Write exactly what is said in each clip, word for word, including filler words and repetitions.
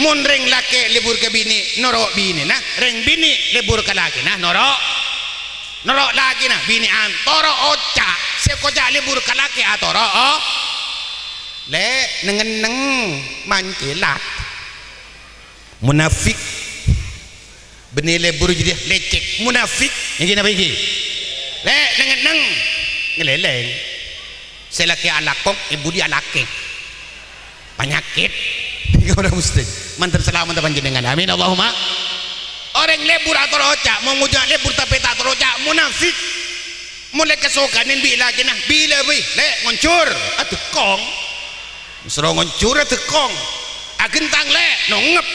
Mon rèng lakè' lebur ka binè', noro' binèna. Rèng binè' lebur ka lakèna, noro', noro' lakèna. Binè'an toro' oca', sè èkoca' lebur ka lakè' atoro', oh. Lè', neng-enneng, mancelat. Munafik. Bânnè lebur jârèya lècèk. Munafik. Ènggi napa ènggi? Lè', neng-enneng. Ngalèlèng. Sè lakè' alako, è budi alakè. Panyakèt. Nèka ora mesti. Mandhâr salamet panjhennengan. Amin. Allahumma. Orèng lebur atoro' oca', mon ngoca' lebur tapè ta' atoro' oca', munafik. Mon lè' kasokanè bi' lakèna, "Bilâ, bâi?" "Lè', ngonjhur." Adhekkong. Soro ngonjhur, adhekkong. "Aghentang, Lè'." Nongep.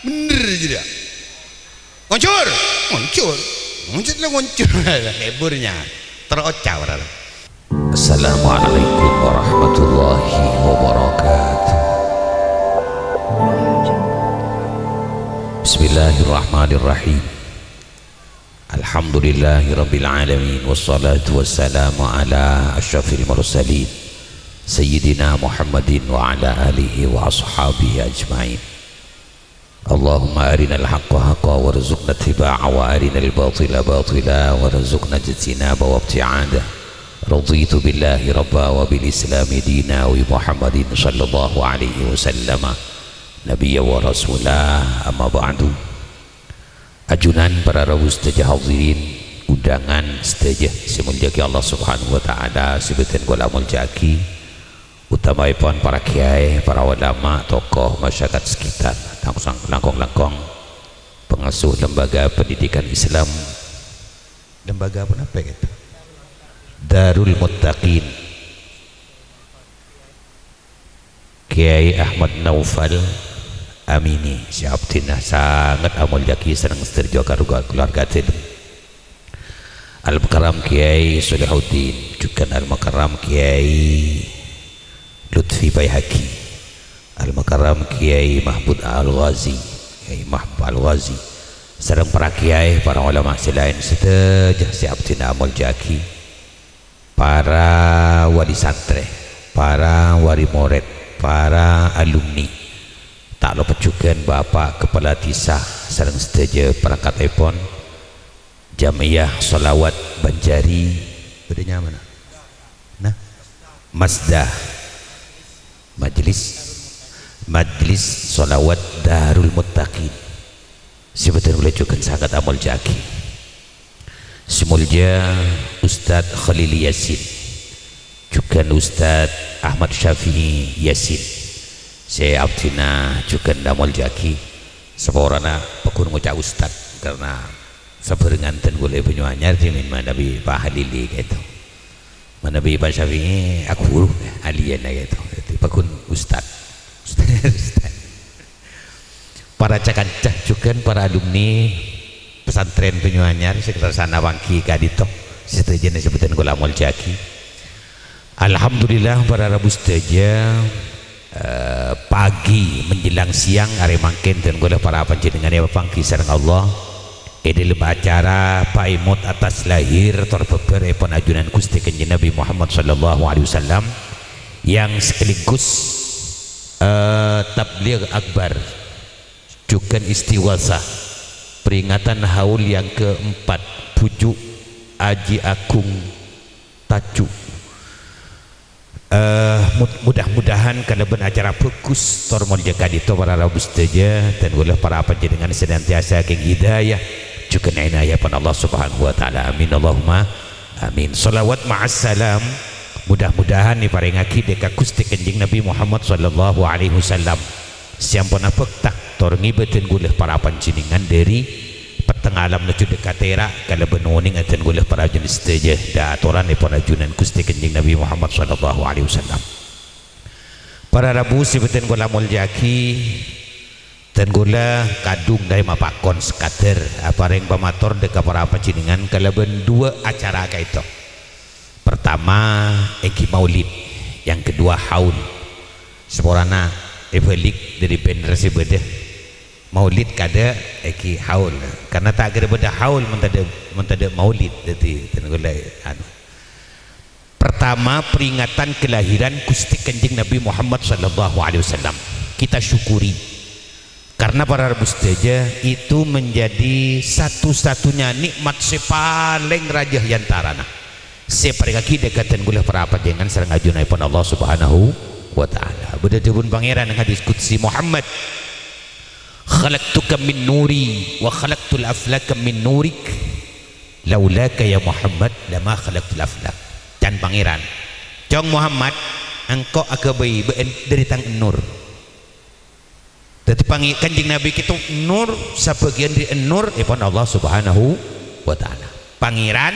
Bhender jârèya. "Ngonjhur." "Ngonjhur." Ngonjhur, Lè', ngonjhur. Leburnya. Atoro' oca' ora. Assalamualaikum warahmatullahi wabarakatuh. Bismillahirrahmanirrahim. Alhamdulillahirabbil alamin, wassalatu wassalamu ala asyrafil mursalin, Sayyidina Muhammadin wa ala alihi wa ashabihi ajmain. Allahumma arinal haqqa haqqa warzuqna ittiba'a, wa arinal batila batila warzuqna ijtinaba wa ibti'ada. Raditu billahi rabba wa bil islami dina wa bi Muhammadin sallallahu alaihi wasallama nabiyya wa rasula, amma ba'du. Ajunan para rabu sadhâjâ hadirin, undangan sadhâjâ sè èmoljâ'aghi Allah Subhanahu wa Ta'ala, sè bhâdhân kaulâ moljâ'aghi, utamaèpon para kiai, para ulama, tokoh masyarakat sekitar, langsung, langkong-langkong pengasuh Lembaga Pendidikan Islam. Lembaga apa napa gitu? Darul Muttaqin. Kiai Ahmad Naufal Amini, sè abdhina sanget amoljâ'aghi sareng sadhâjâ kaluarga, kaluarga dhâlem. Al-Mukarram Kiai Solihuddin, jhughân Al-Mukarram Kiai Lutfi Baihaqi, Al-Mukarram Kiai Mahmud Al-Ghazi, Kiai Mahmud Al-Ghazi, sareng para kiai, para ulama sè laèn sadhâjâ sè abdhina amoljâ'aghi. Para wali santrè, para wali morèd, para alumni, ta' loppa jhughân Bapak Kepala Dhisa sareng sadhâjâ parangkattèpon, Jam'iyah Sholawat Banjari, bâdâ nyamana? Nah, Masdah, Majlis, Majlis Sholawat Darul Muttaqin. Sè bhâdhân kaulâ jhughân sanget amoljâ'aghi. Sè moljâ Ustadz Khalili Yasin, jhughân Ustadz Ahmad Syafi'i Yasin, sè abdhina jhughân amoljâ'aghi. Saporana pagghun ngoca' Ustadz, karna sabhârengan dhân kaulâ è Banyuanyar, dhimèn manabi Pak Khalili, gitu. Manabi Pak Syafi'i, aghuru, aliyana, gitu. Dhâddhi, pagghun Ustadz. Ustadz, Ustadz. Para ca-kanca jhughân para alumni pesantren Banyuanyar sè karsana pangghi ka'dinto, sadhâjâna sè bhâdhân kaulâ moljâ'aghi. Alhamdulillah, para rabu sadhâjâ, eh, pagi menjelang siang arè mangkèn dhân kaulâ para panjhennengngan èpapangghi sareng Allah è dhâlem acara paèmot attas lahir tor bhâbhârèpon ajunan Ghustè Kanjeng Nabi Muhammad sallallahu alaihi wasallam, yang sekaligus, eh, tabligh akbar. Jhughân istighosah, peringatan haul yang keempat, bhuju' Aji Agung Taju. Eh, mud-, mudah-mudahan kalabân acara bhâghus tor moljâ ka'dinto para rabu sadhâjâ, dhân kaulâ para panjhennengngan senantiasa kèng hidayah, jhughân inayah pon Allah Subhanahu wa Ta'ala. Amin, Allahumma amin. Shalawat ma'as salam, mudah-mudahan èparèngaghi dhâ' ka Ghustè Kanjeng Nabi Muhammad sallallahu alaihi wasallam. Sè ampon abhâkta tor ngibâ dhân kaulâ para panjhennengngan dhâri petteng alam nojjhu dhâ' ka tèra', kalabân onèng dhân kaulâ para ajunan sadhâjâ, dhâ' atoranèpon ajunan Ghustè Kanjeng Nabi Muhammad sallallahu alaihi wasallam. Para rabu sè bhâdhân kaulâ moljâ'aghi, dhân kaulâ kadhung narèma pakon sakadâr aparèng pamator dhâ' ka para panjhennengngan kalabân duwâ' acara ka'dinto. Pertama, èngghi maulid. Yang kedua, haul. Saporana èbâlik dhâri bhender sè bâdâ. Maulid kadâ' èngghi haul. Karna ta' kèra bâdâ haul mon tadâ', mon tadâ' maulid. Dhâddhi, dhân kaulâ, anu. Pertama, peringatan kelahiran Ghustè Kanjeng Nabi Muhammad sallallahu alaihi wasallam. Kita syukuri. Karna para rabu sadhâjâ, itu menjadi satu-satunya nikmat sè palèng rajâ è antarana sè èparèngaghi dhâ' ka dân kaulâ para panjhennengngan sareng ajunaèpon Allah Subhanahu wa Ta'ala. Bâdâ dhâbuna Pangèran neng hadis qudsi, "Muhammad, khalaqtuka min nuri wa khalaqtul aflaka min nurik. Laulaka ya Muhammad lama khalaqtul aflak." Can Pangèran, "Cong Muhammad, engko' aghâbây bâ'na dhâri tang nur." Dhâddhi, Pangè-, Kanjeng Nabi kèto nur, sabâgiyân dhâri nur èpon Allah Subhanahu wa Ta'ala. Pangèran,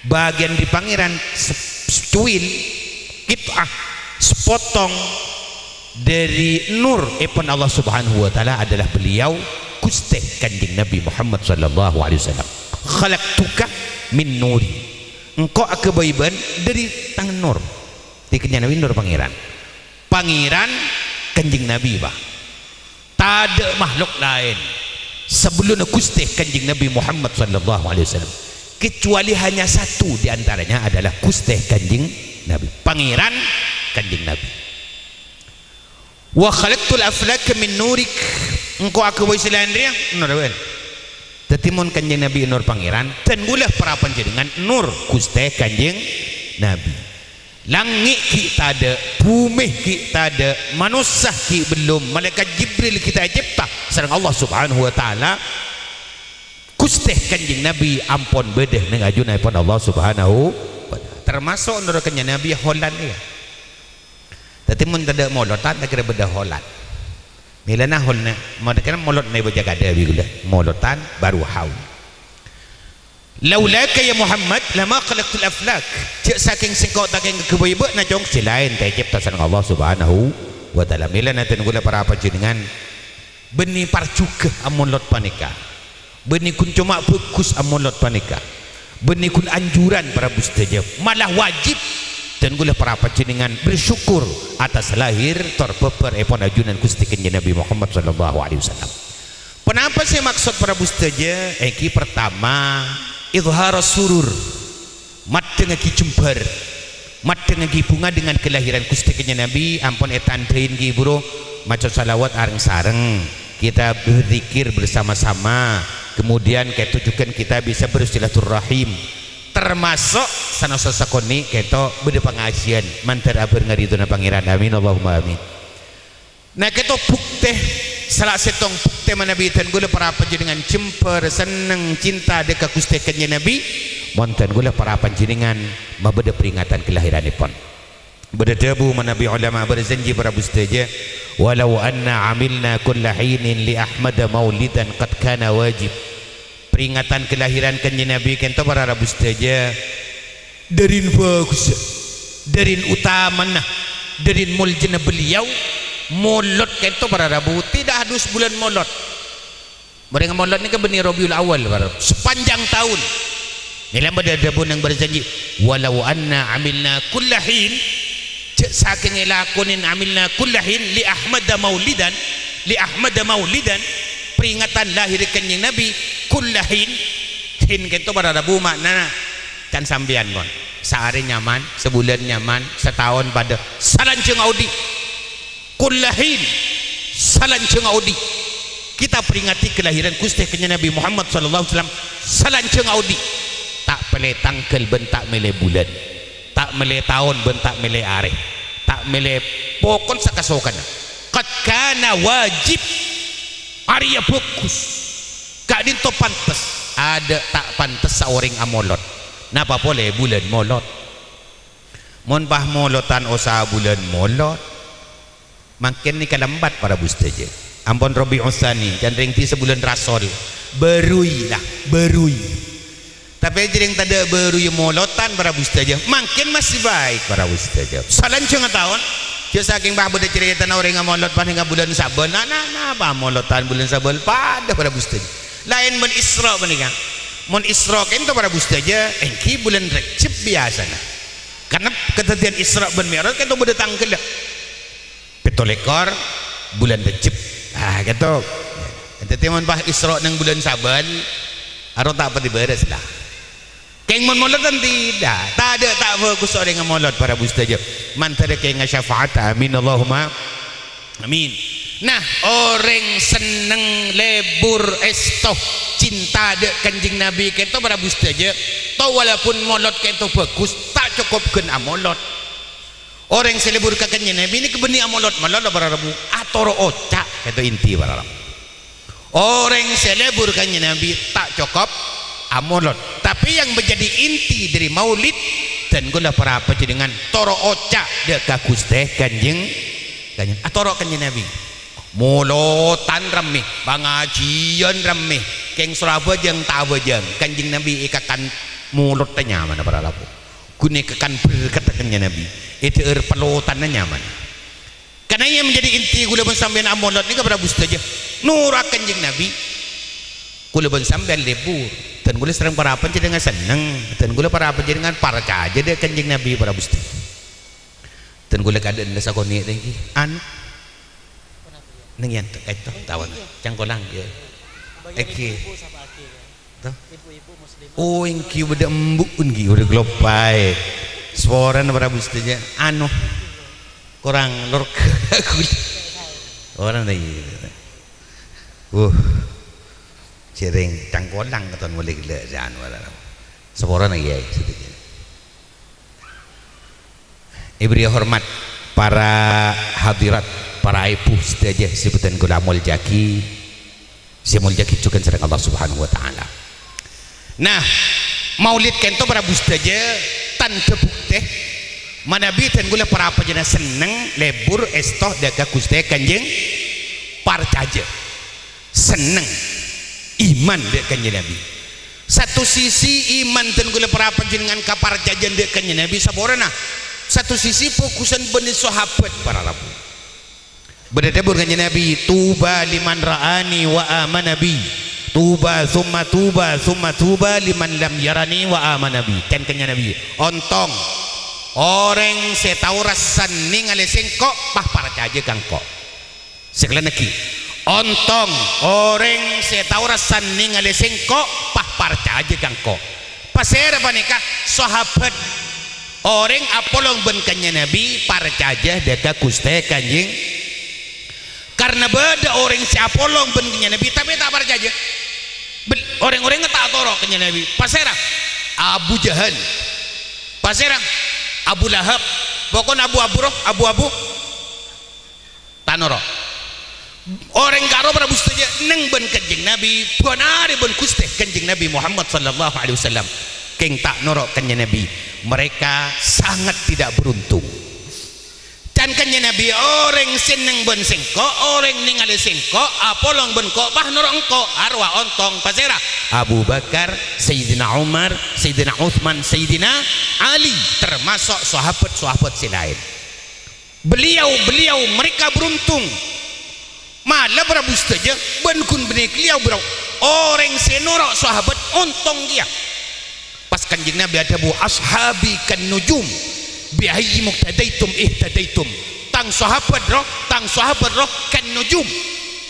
bâgiyân dhâri Pangèran se-, secuil, qit'ah, sepotong dhâri nur èpon Allah Subhanahu wa Ta'ala adalah beliau Ghustè Kanjeng Nabi Muhammad sallallahu alaihi wasallam. "Khalaqtuka min nuri." Engko' aghâbây bâ'na dhâri tang nur. Dhâddhi Kanjeng Nabi nur Pangèran. Pangèran Kanjeng Nabi, Pa'. Tadâ' makhluk laèn sabellunna Ghustè Kanjeng Nabi Muhammad sallallahu alaihi wasallam, kecuali hanya satu di antaranya adalah Ghustè Kanjeng Nabi, Pangèran Kanjeng Nabi. "Wa khalaqtul aflaka min nurik." Engko' aghâbây sè laèn rèya nur bâ'na. Dhâddhi, mon Kanjeng Nabi nur Pangèran, dân kaulâ para panjhennengngan nur Ghustè Kanjeng Nabi. Langngè' ghi' tadâ', bhumè ghi' tadâ', manossa ghi' bellum, malaèkat Jibril ghi' ta' ècèpta sareng Allah Subhanahu wa Ta'ala. Ghustè Kanjeng Nabi ampon bâdâ neng ajunaèpon Allah Subhanahu wa Ta'ala. Tamaso' noro' Kanjeng Nabi holan, iyâ. Dhâddhi, mon tadâ' molodhân, ta' kèra bâdâ holan. Mèlana holan, mon kèra molodhân bâjâ kadâ' bi' kaulâ. Molodhân bâru haul. "Laulaka ya Muhammad lama khalaqtul aflak." Jhâ' sakèng sèngko' ta' kèng aghâbây bâ'na, Cong, sè laèn ta' ècèpta sareng Allah Subhanahu wa Ta'ala. Mèlana dân kaulâ para panjhennengngan, bânnè parjhughâ amolod panèka. Bânnè ghun coma bhâghus amolod panèka. Bânnè ghun anjuran para rabu sadhâjâ. Malah wajib dân kaulâ para panjhennengngan bersyukur atas lahir tor bâbârèpon ajunan Ghustè Kanjeng Nabi Muhammad sallallahu alaihi wasallam. Ponapa sè èmaksod para rabu sadhâjâ? Èngghi partama, idhar surur, maddhengngaghi jembhâr, maddhengngaghi bhunga dengan kelahiran Ghustè Kanjeng Nabi, ampon ètandhâi èngghi buru maca shalawat areng-sareng, kita berzikir bersama-sama, kemudian kèto jhughân kita bisa bersilaturrahim, tamaso' sanaossa sakonè' kèto bâdâ pangajiân, mandhâr abhârengnga ridhona Pangèran. Amin, Allahumma amin. Nah, kèto buktè, sala sèttong buktè manabi dân kaulâ para panjhennengngan jembhâr, senneng, cinta dhâ' ka Ghustè Kanjeng Nabi, mon dân kaulâ para panjhennengngan mabâdâ peringatan kelahiranèpon. Bâdâ dhâbu manabi olama, bâdâ janji para rabu sadhâjâ, "Walau anna amilna kulla hinin li Ahmada maulidan qad kana wajib." Peringatan kelahiran Kanjeng Nabi kènto para rabu sadhâjâ, Dhârin bhâghussa, dhârin utamana, dhârin moljâna beliau, molod kènto para rabu, tidak harus bulan molod. Orèng molod nèka bânnè Rabiul Awal, para rabu, sepanjang tahun. Ngèlang bâdâ dhâbu neng bârjhânjhi, "Walau anna amilna kulla hin," jhâ' sakèng èlakonè amilna kulla hin li Ahmada maulidan, li Ahmada maulidan, peringatan lahir Kanjeng Nabi, kulla hin, hin kènto para rabu ma'nana Can sampèyan, pon. Saarè nyaman, sabulân nyaman, sataon padâ. Salanjhângnga odi'. Kulla hin, salanjhângnga odi'. Kita peringati kelahiran Ghustè Kanjeng Nabi Muhammad sallallahu alaihi wasallam salanjhângnga odi'. Ta' pèlè tangghâl bân ta' mèlè bulân. Ta' mèlè taon bân ta' mèlè arè. Ta' mèlè pokon sakasokanna. Qad kana wajib. Arèya bhâghus. Ka'dinto pantes, adâ' ta' pantessa orèng amolod. Napa polè bulân molod? Mon pas molodan osa bulân molod, mangkèn nèka lambât para rabu sadhâjâ. Ampon Rabi'us Tsani, can rèng dhi sabulân Rasol. Bâruy, la, bâruy. Tapè jhârèng tadâ' bâruy molodan para rabu sadhâjâ. Mangkèn masih baik para rabu sadhâjâ. Salanjhângnga taon, jhâ' sakèng pas bâdâ carètana orèng amolod pas nèng bulân Sabâl. Na, na, napa molodan bulân Sabâl? Padâ para rabu sadhâjâ. Laèn bân Isra' panèka. Mon Isra' kènto para rabu sadhâjâ, èngghi bulân Rejjeb biyasana. Karna kadhâddhiyân Isra' bân Mi'raj kènto bâdâ tangghâlla. Pètto lèkor bulân Rejjeb. Ah, kènto. Dhâddhi mon pas Isra' neng bulân Sabâl, aro ta' patè bârâs, la. Kèng mon molodan tidak. Tadâ' ta' bhâghus orèng amolod para rabu sadhâjâ. Mandhâr kènga syafaat. Amin, Allahumma amin. Nah, orèng senneng, lebur, èsto, cinta dâ' Kanjeng Nabi kènto para rabu sadhâjâ, to walaupun molod kènto bhâghus, ta' cokop ghân amolod. Orèng sè lebur ka Kanjeng Nabi nèka bânnè amolod malolo para rabu, atoro' oca', kènto inti para rabu. Orèng sè lebur Kanjeng Nabi ta' cokop amolod. Tapè yang menjadi inti dâri maulid, dân kaulâ para panjhennengngan toro' oca' dâ' ka Ghustè Kanjeng, Kanjeng, atoro' Kanjeng Nabi. Molodhân rammè, pangajiyân rammè, kèng soro abhâjâng ta' abhâjâng, Kanjeng Nabi èkakan molodhâ nyamana para rabu. Ghun èkakan berkatta Kanjeng Nabi, èdhâ'âr palotana nyamana. Karna yang menjadi inti kaulâ bân sampèyan amolod nèka para rabu sadhâjâ, noro' Kanjeng Nabi. Kaulâ bân sampèyan lebur, dân kaulâ sareng para panjhennengngan senneng, dân kaulâ para panjhennengngan parcajâ dâ' Kanjeng Nabi para rabu sadhâjâ. Dân kaulâ kadhâ'ânna sakonè' nèka, anu, neng yan, ka'dinto, tao, cangkolang, ya. Èngghi. Toh? Oh, èngghi bâdâ embu', èngghi, bâdâ gloppaè. Saporana para rabu sadhâjâ, anu, korang lorga kaulâ. Orèng ta' iyâ. Wuh. Jhâreng cangkolang katon molè ghellâ' jân wala. Saporana iyâ sadhâjâ. Èbârri' hormat para hadirat, para èbhu sadhâjâ sè bhâdhân kaulâ molja'aghi, sè molja'aghi jhughân sareng Allah Subhanahu wa Ta'ala. Nah, maulid kènto para rabu sadhâjâ tandhâ buktè manabi dân kaulâ para panjhennengngan senneng, lebur, èsto dâ' ka Ghustè Kanjeng, parcajâ. Senneng, iman dâ' Kanjeng Nabi. Satu sisi iman dân kaulâ para panjhennengngan kaparcajâ'ân dâ' Kanjeng Nabi saporana. Satu sisi bhâghusân bânnè sahabat para rabu. Bâdâ dhâbur Kanjeng Nabi, "Tuba liman ra'ani wa amana bi. Tuba summa tuba summa tuba liman lam yarani wa amana bi." Can Kanjeng Nabi, ontong orèng sè tao rassana nèngalè sèngko', pas parcajâ ka engko'. Sakalèyan aghi, ontong orèng sè tao rassana nèngalè sèngko', pas parcajâ ka engko'. Pasèra panèka? Sahabat. Orèng apolong bân Kanjeng Nabi parcajâ dâ' ka Ghustè Kanjeng. Karna bâdâ orèng sè apolong bân Kanjeng Nabi, tapè ta' parcajâ. Bel-, orèng-orèngnga ta' atoro' Kanjeng Nabi. Pasèra? Abu Jahal. Pasèra? Abu Lahab. Pokokna abu-abu roh, abu-abu. Ta' noro'. Orèng ka'rowa para rabu sadhâjâ neng bân Kanjeng Nabi, bân arè bân Ghustè Kanjeng Nabi Muhammad sallallahu alaihi wasallam. Kèng ta' noro' Kanjeng Nabi, mereka sangat tidak beruntung. Can Kanjeng Nabi, orèng sè neng bân sèngko', orèng nèngalè sèngko', apolong bân ko', pas noro' engko', arowa ontong, pasèra? Abu Bakar, Sayyidina Umar, Sayyidina Utsman, Sayyidina Ali, termasuk sahabat-sahabat sè laèn. Beliau-beliau mereka beruntung. Mala para rabu sadhâjâ, bân ghun bânnè kèya beliau. Orèng sè noro' sahabat ontong kèya. Pas Kanjeng Nabi adhâbu, "Ashabi kan nujum, bi ayyi muqtadaitum ihtadaitum." Tang sahabat roh, tang sahabat roh kan nujum.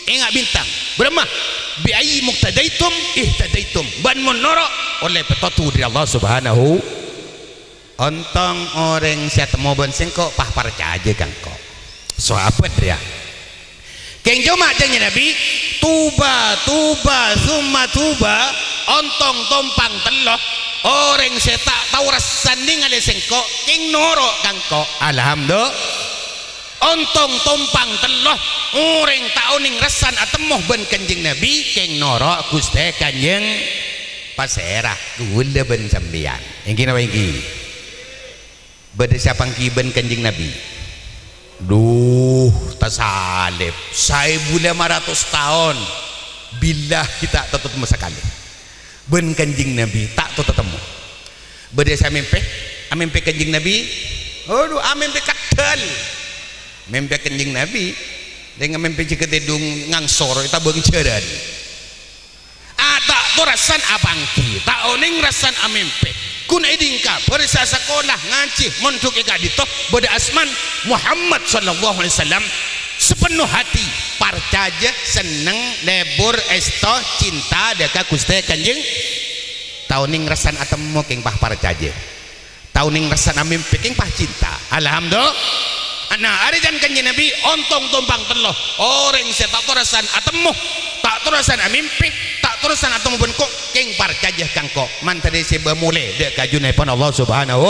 Enga' bintang. Bârâmma? "Bi ayyi muqtadaitum ihtadaitum." Bân mon noro', ollè pètodhu dâri Allah Subhanahu Ontong orèng sè atemmo bân sèngko' pas parcajâ ka engko'. Sahabat rèya. Kèng coma jhânjhi Nabi, "Tuba, tuba, summa tuba." Ontong tompang tello, orèng sè ta' tao rassana nèngalè sèngko', kèng noro' ka engko'. Alhamdulillah. Ontong tompang tello, orèng ta' onèng rassana atemmo bân Kanjeng Nabi, kèng noro' Ghustè Kanjeng. Pasèra, kaulâ bân sampèyan. Èngghi napa èngghi? Bâdâ sapa èngghi bân Kanjeng Nabi? Duh, tasalib. Saèbu lèma ratos taon. Billahi ta' tatemmo sakalè. Bân Kanjeng Nabi ta' to tatemmo. Bâdâ sè amèmpè, amèmpè Kanjeng Nabi. Adhu, amèmpè keddhâl. Mèmpè Kanjeng Nabi, rèng amèmpè jâgâ tèdung ngangsor, ètabâng jhârân. A, ta' to rassana apangghi, ta' onèng rassana amèmpè. Ghun èdhing kabhâr sè asakola, ngajhi, mondhuk è ka'dinto, bâdâ asmana Muhammad sallallahu alaihi wasallam, sepenuh hati, parcajâ, senneng, lebur, èsto, cinta, dâ' ka Ghustè Kanjeng. Ta' onèng rassana atemmo kèng pas parcajâ. Ta' onèng rassana amèmpè kèng pas cinta. Alhamdulillah. Ana, arè jân Kanjeng Nabi ontong tompang tello. Orèng sè ta' torosan atemmo, ta' torosan amèmpè, ta' torosan atemmo bân ko', kèng parcajâ ka engko'. Mandhâri sè bâmolè dâ' kajunèpon Allah Subhanahu.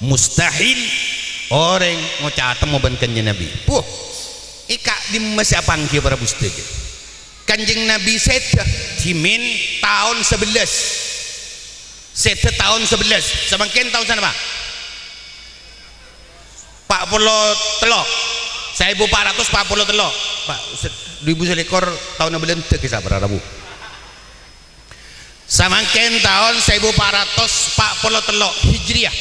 Mustahil orèng ngoca' atemmo bân Kanjeng Nabi. Puh, è ka'dimma sè apangghi para bustèjâ? Kanjeng Nabi sèdhâ dhimèn taon sabellâs. Sèdhâ taon sabellâs. Samangkèn taon sanapa? Pa' polo tello'. Saèbu pa' ratos pa' polo tello'. Pa', se-, du èbu salèkor taonna Bâlândhâ kèsa para rabu. Samangkèn taon saèbu pa' ratos pa' polo tello' Hijriyah.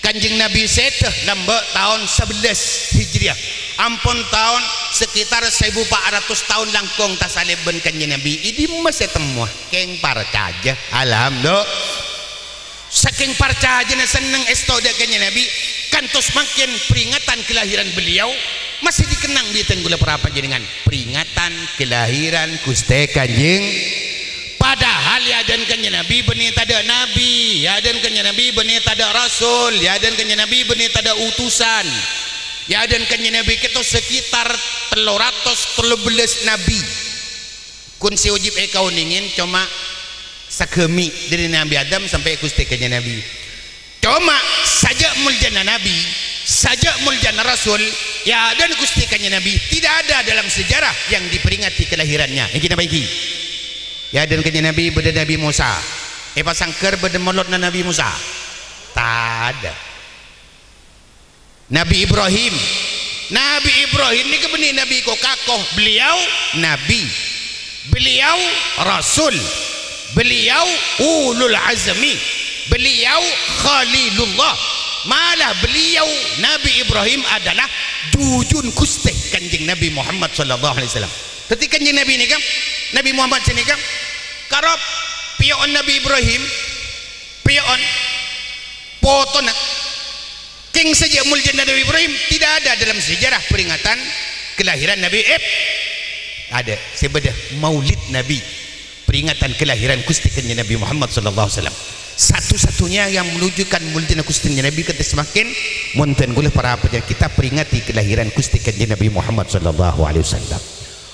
Kanjeng Nabi sèdhâ lambâ' taon sabellâs Hijriyah. Ampon taon sekitar saèbu pa' ratos taon langkong tasalèp bân Kanjeng Nabi. È dimma sè temmowa? Kèng parcajâ. Alhamdulillah. Sakèng parcajâna senneng èsto dâ' Kanjeng Nabi, kantos mangkèn peringatan kelahiran beliau masih dikennang bi' dhân kaulâ para panjhennengngan. Peringatan kelahiran Ghustè Kanjeng. Padahal è adâ'na Kanjeng Nabi bânnè tadâ' nabi, è adâ'na Kanjeng Nabi bânnè tadâ' rasul, è adâ'na Kanjeng Nabi bânnè tadâ' utusan. È adâ'na Kanjeng Nabi kèto sekitar tello ratos tello bellâs nabi. Kun sè ojib èkaonèngè coma saghâmi' dâri Nabi Adam sampè' Ghustè Kanjeng Nabi. Coma sajâ' moljâna Nabi, sajâ' moljâna Rasul, è adâ'na Ghustè Kanjeng Nabi, tidak ada dalam sejarah yang diperingati kelahirannya. Ènggi napa ènggi? È adâ'na Kanjeng Nabi bâdâ Nabi Musa. È Pasangghâr bâdâ molodna Nabi Musa? Tadâ'. Nabi Ibrahim. Nabi Ibrahim nèka bânnè nabi ko-, kako. Beliau nabi. Beliau rasul. Beliau ulul azmi. Beliau khalilullah. Malah beliau Nabi Ibrahim adalah jujuna Ghustè Kanjeng Nabi Muhammad sallallahu alaihi wasallam. Dhâddhi Kanjeng Nabi nèka, Nabi Muhammad sanèka, karep piyo'na Nabi Ibrahim, piyo'na, potona. Kèng sajâ' moljâna Nabi Ibrahim, tidak ada dalam sejarah peringatan kelahiran Nabi Ib-, ada, sè bâdâ maulid Nabi, peringatan kelahiran Ghustè Kanjeng Nabi Muhammad sallallahu alaihi wasallam. Satu-satunya yang menunjukkan moljâna Ghustè Kanjeng Nabi kèto samangkèn, mon dhân kaulâ para panjhennengngan kita peringati kelahiran Ghustè Kanjeng Nabi Muhammad sallallahu alaihi wasallam.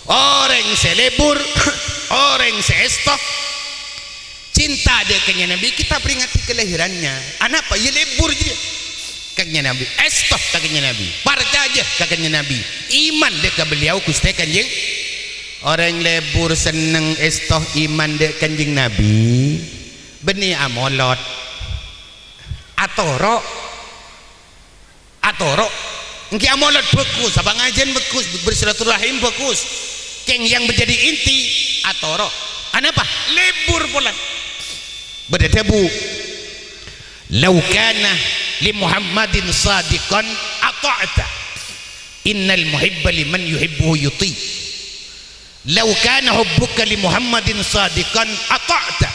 Orèng sè lebur, orèng sè èsto, cinta dâ' Kanjeng Nabi, kita peringati kelahirannya. Anapa? Iyâ lebur jârèya. Kanjeng Nabi, èsto ka Kanjeng Nabi, parcajâ ka Kanjeng Nabi, iman dâ' ka beliau Ghustè Kanjeng. Orèng lebur senneng èsto iman dâ' Kanjeng Nabi, bânnè amolod. Atoro'. Atoro'. Ènggi amolod bhâghus, apangajhiyân bhâghus, bersilaturahim bhâghus. Kèng yang menjadi inti, atoro'. Anapa? Lebur polana. Bâdâ dhâbu, "Lau kana li Muhammadin shadiqan ata'ta. Innal muhibba liman yuhibbuhu yuti'." "Lau kana hubbuka li Muhammadin shadiqan ata'ta.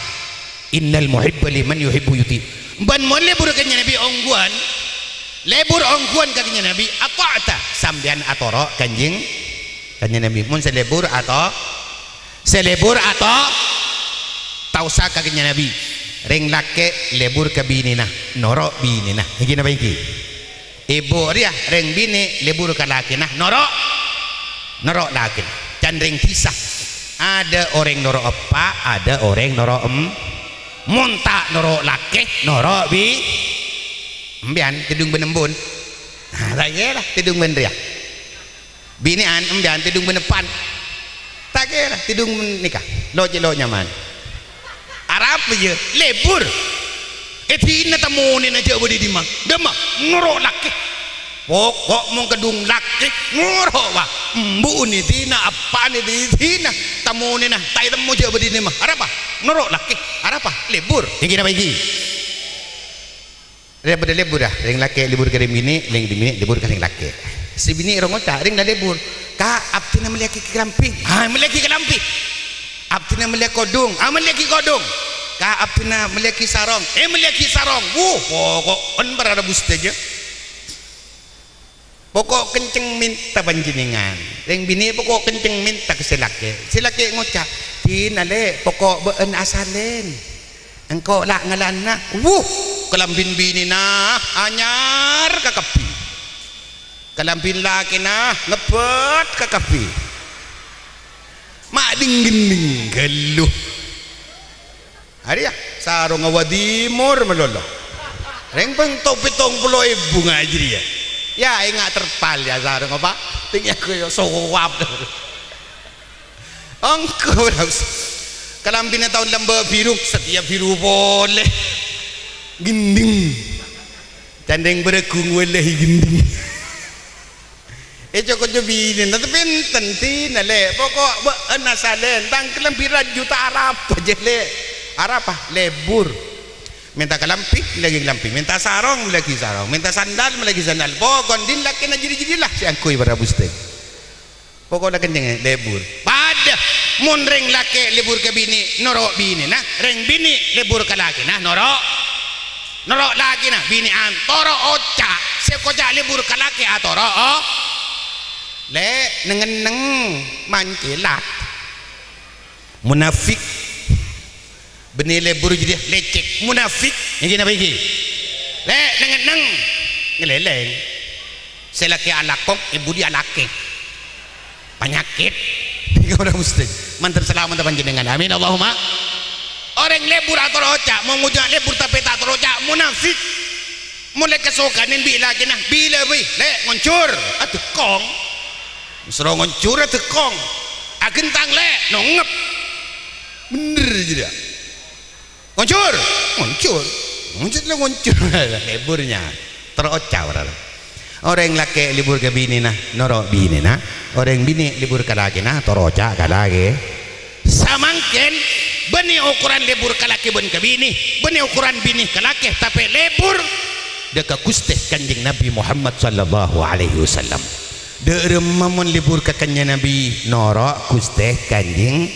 Innal muhibba liman yuhibbu yuti'." Bân mon lebur ka Kanjeng Nabi ongghuwân, lebur ongghuwân ka Kanjeng Nabi, ata'ta, sampèyan atoro' Kanjeng, Kanjeng Nabi. Mon sè lebur ato-, sè lebur ato-, taosa ka Kanjeng Nabi. Rèng lakè' lebur ka binèna, noro' binèna. Ènggi napa ènggi? Èbhu rèya rèng binè' lebur ka lakèna, noro', noro' lakèna. Can rèng dhisa, ada orèng noro' eppa', ada orèng noro' em-, mon ta' noro' lakè, noro' bi-, empèyan tèdung bân embun. Nah, ta' kèra tèdung bân rèya. Binè'an empèyan tèdung bân eppan. Ta' kèra tèdung nèka. Lo' cè' lo' nyaman. Arapa iyâ? Lebur. È dinna tamonèna jhâ' bâdâ è dimma. Dimma? Noro' lakè. Poko' mon kadhung lakè, noro' wa. Embu'na è dinna, eppa'na è dinna. Tamonèna ta' ètemmo jhâ' bâdâ è dimma. Arapa? Noro' lakè. Arapa? Lebur. Ènggi napa ènggi? Rèya bâdâ lebur, ah. Rèng lakè' lebur ka rèng binè', rèng binè' lebur ka rèng lakè'. Sè binè' rowa ngoca', rèng la lebur. "Ka', abdhina mellèyaghi kalambhi." "Ah, mellèyaghi kalambhi." "Abdhina mellèya kodhung." "Ah, mellèyaghi kodhung." "Ka', abdhina mellèyaghi sarong." "Eh, mellèyaghi sarong." Wuh, poko'en para rabu sadhâjâ. Poko' kenceng mènta panjhennengngan. Rèng binè' poko' kenceng mènta ka sè lakè'. Sè lakè' ngoca', "Dinah, Lè', poko' bâ'ân asalèn. Engko' la' ngalana." Wuh, kalambhina binèna anyar kakabbhi. Kalambhina lakèna ngebbhât kakabbhi. Ma' dhing-ghendhing ghâllu. Arèya, sarongnga wa dhimor malolo. Rèng pèng to-, pèttong polo èbu ngajhâriyâ. Yâ, enga' terpal yâ sarongnga, Pa'. Tèngnga ghâ' yâ sowap. Ongghu, Bos. Kalambhina taon lambâ' bhiru, satèya bhiru polè. Ghendhing. Can rèng bârâghu ngolèhè ghendhing. È, cokop jâ binèna, tapè enten dinah, Lè'. Poko' bâ'na salèn, tang kalambhi rajhu ta' arapa jâ, Lè'. Arapa? Lebur. Mènta kalambhi, mellèaghi kalambhi. Mènta sarong, mellèaghi sarong. Mènta sandal, mellèaghi sandal. Pokok din lakèna jârèya-jârèya la sè angghuy para bustè. Pokok la kenjeng lebur. Padâ, mon rèng lakè' lebur ka binè', noro' binèna. Rèng binè' lebur ka lakèna, noro', noro' lakèna. Binè'an toro' oca', sè koca' lebur ka lakè' atoro', oh. Lè', neng-enneng, mancèlat. Munafik. Bânnè lebur jârèya lècèk. Munafik. Ènggi napa ènggi? Lè', neng-enneng. Ngalèlèng. Sè lakè' alako, è budi alakè. Panyakèt. Ora mustè. Mantep salamet panjhennengan. Amin. Allahumma. Orèng lebur atoro' oca', mon ngojhâ' lebur tapè ta' atoro' oca', munafik. Mon lè' kasokanè bi' lakèna, bilâ bhâi, Lè', ngonjhur, adhekkong. Soro ngonjhur, adhekkong. Aghentang, Lè', nongep. Bhender jârèya. Ngonjhur, ngonjhur. Ngonjhur la ngonjhur. Leburnya. Toro' oca' ora. Orèng lakè' lebur ka binèna, noro' binèna. Orèng binè' lebur ka lakèna, toro' oca' ka lakè. Samangkèn, bânnè okoran lebur ka lakè bân ka binè, bânnè okoran binè ka lakè, tapè lebur dâ' ka Ghustè Kanjeng Nabi Muhammad sallallahu alaihi wasallam. Dâ' remma mon lebur ka Kanjeng Nabi, noro' Ghustè Kanjeng.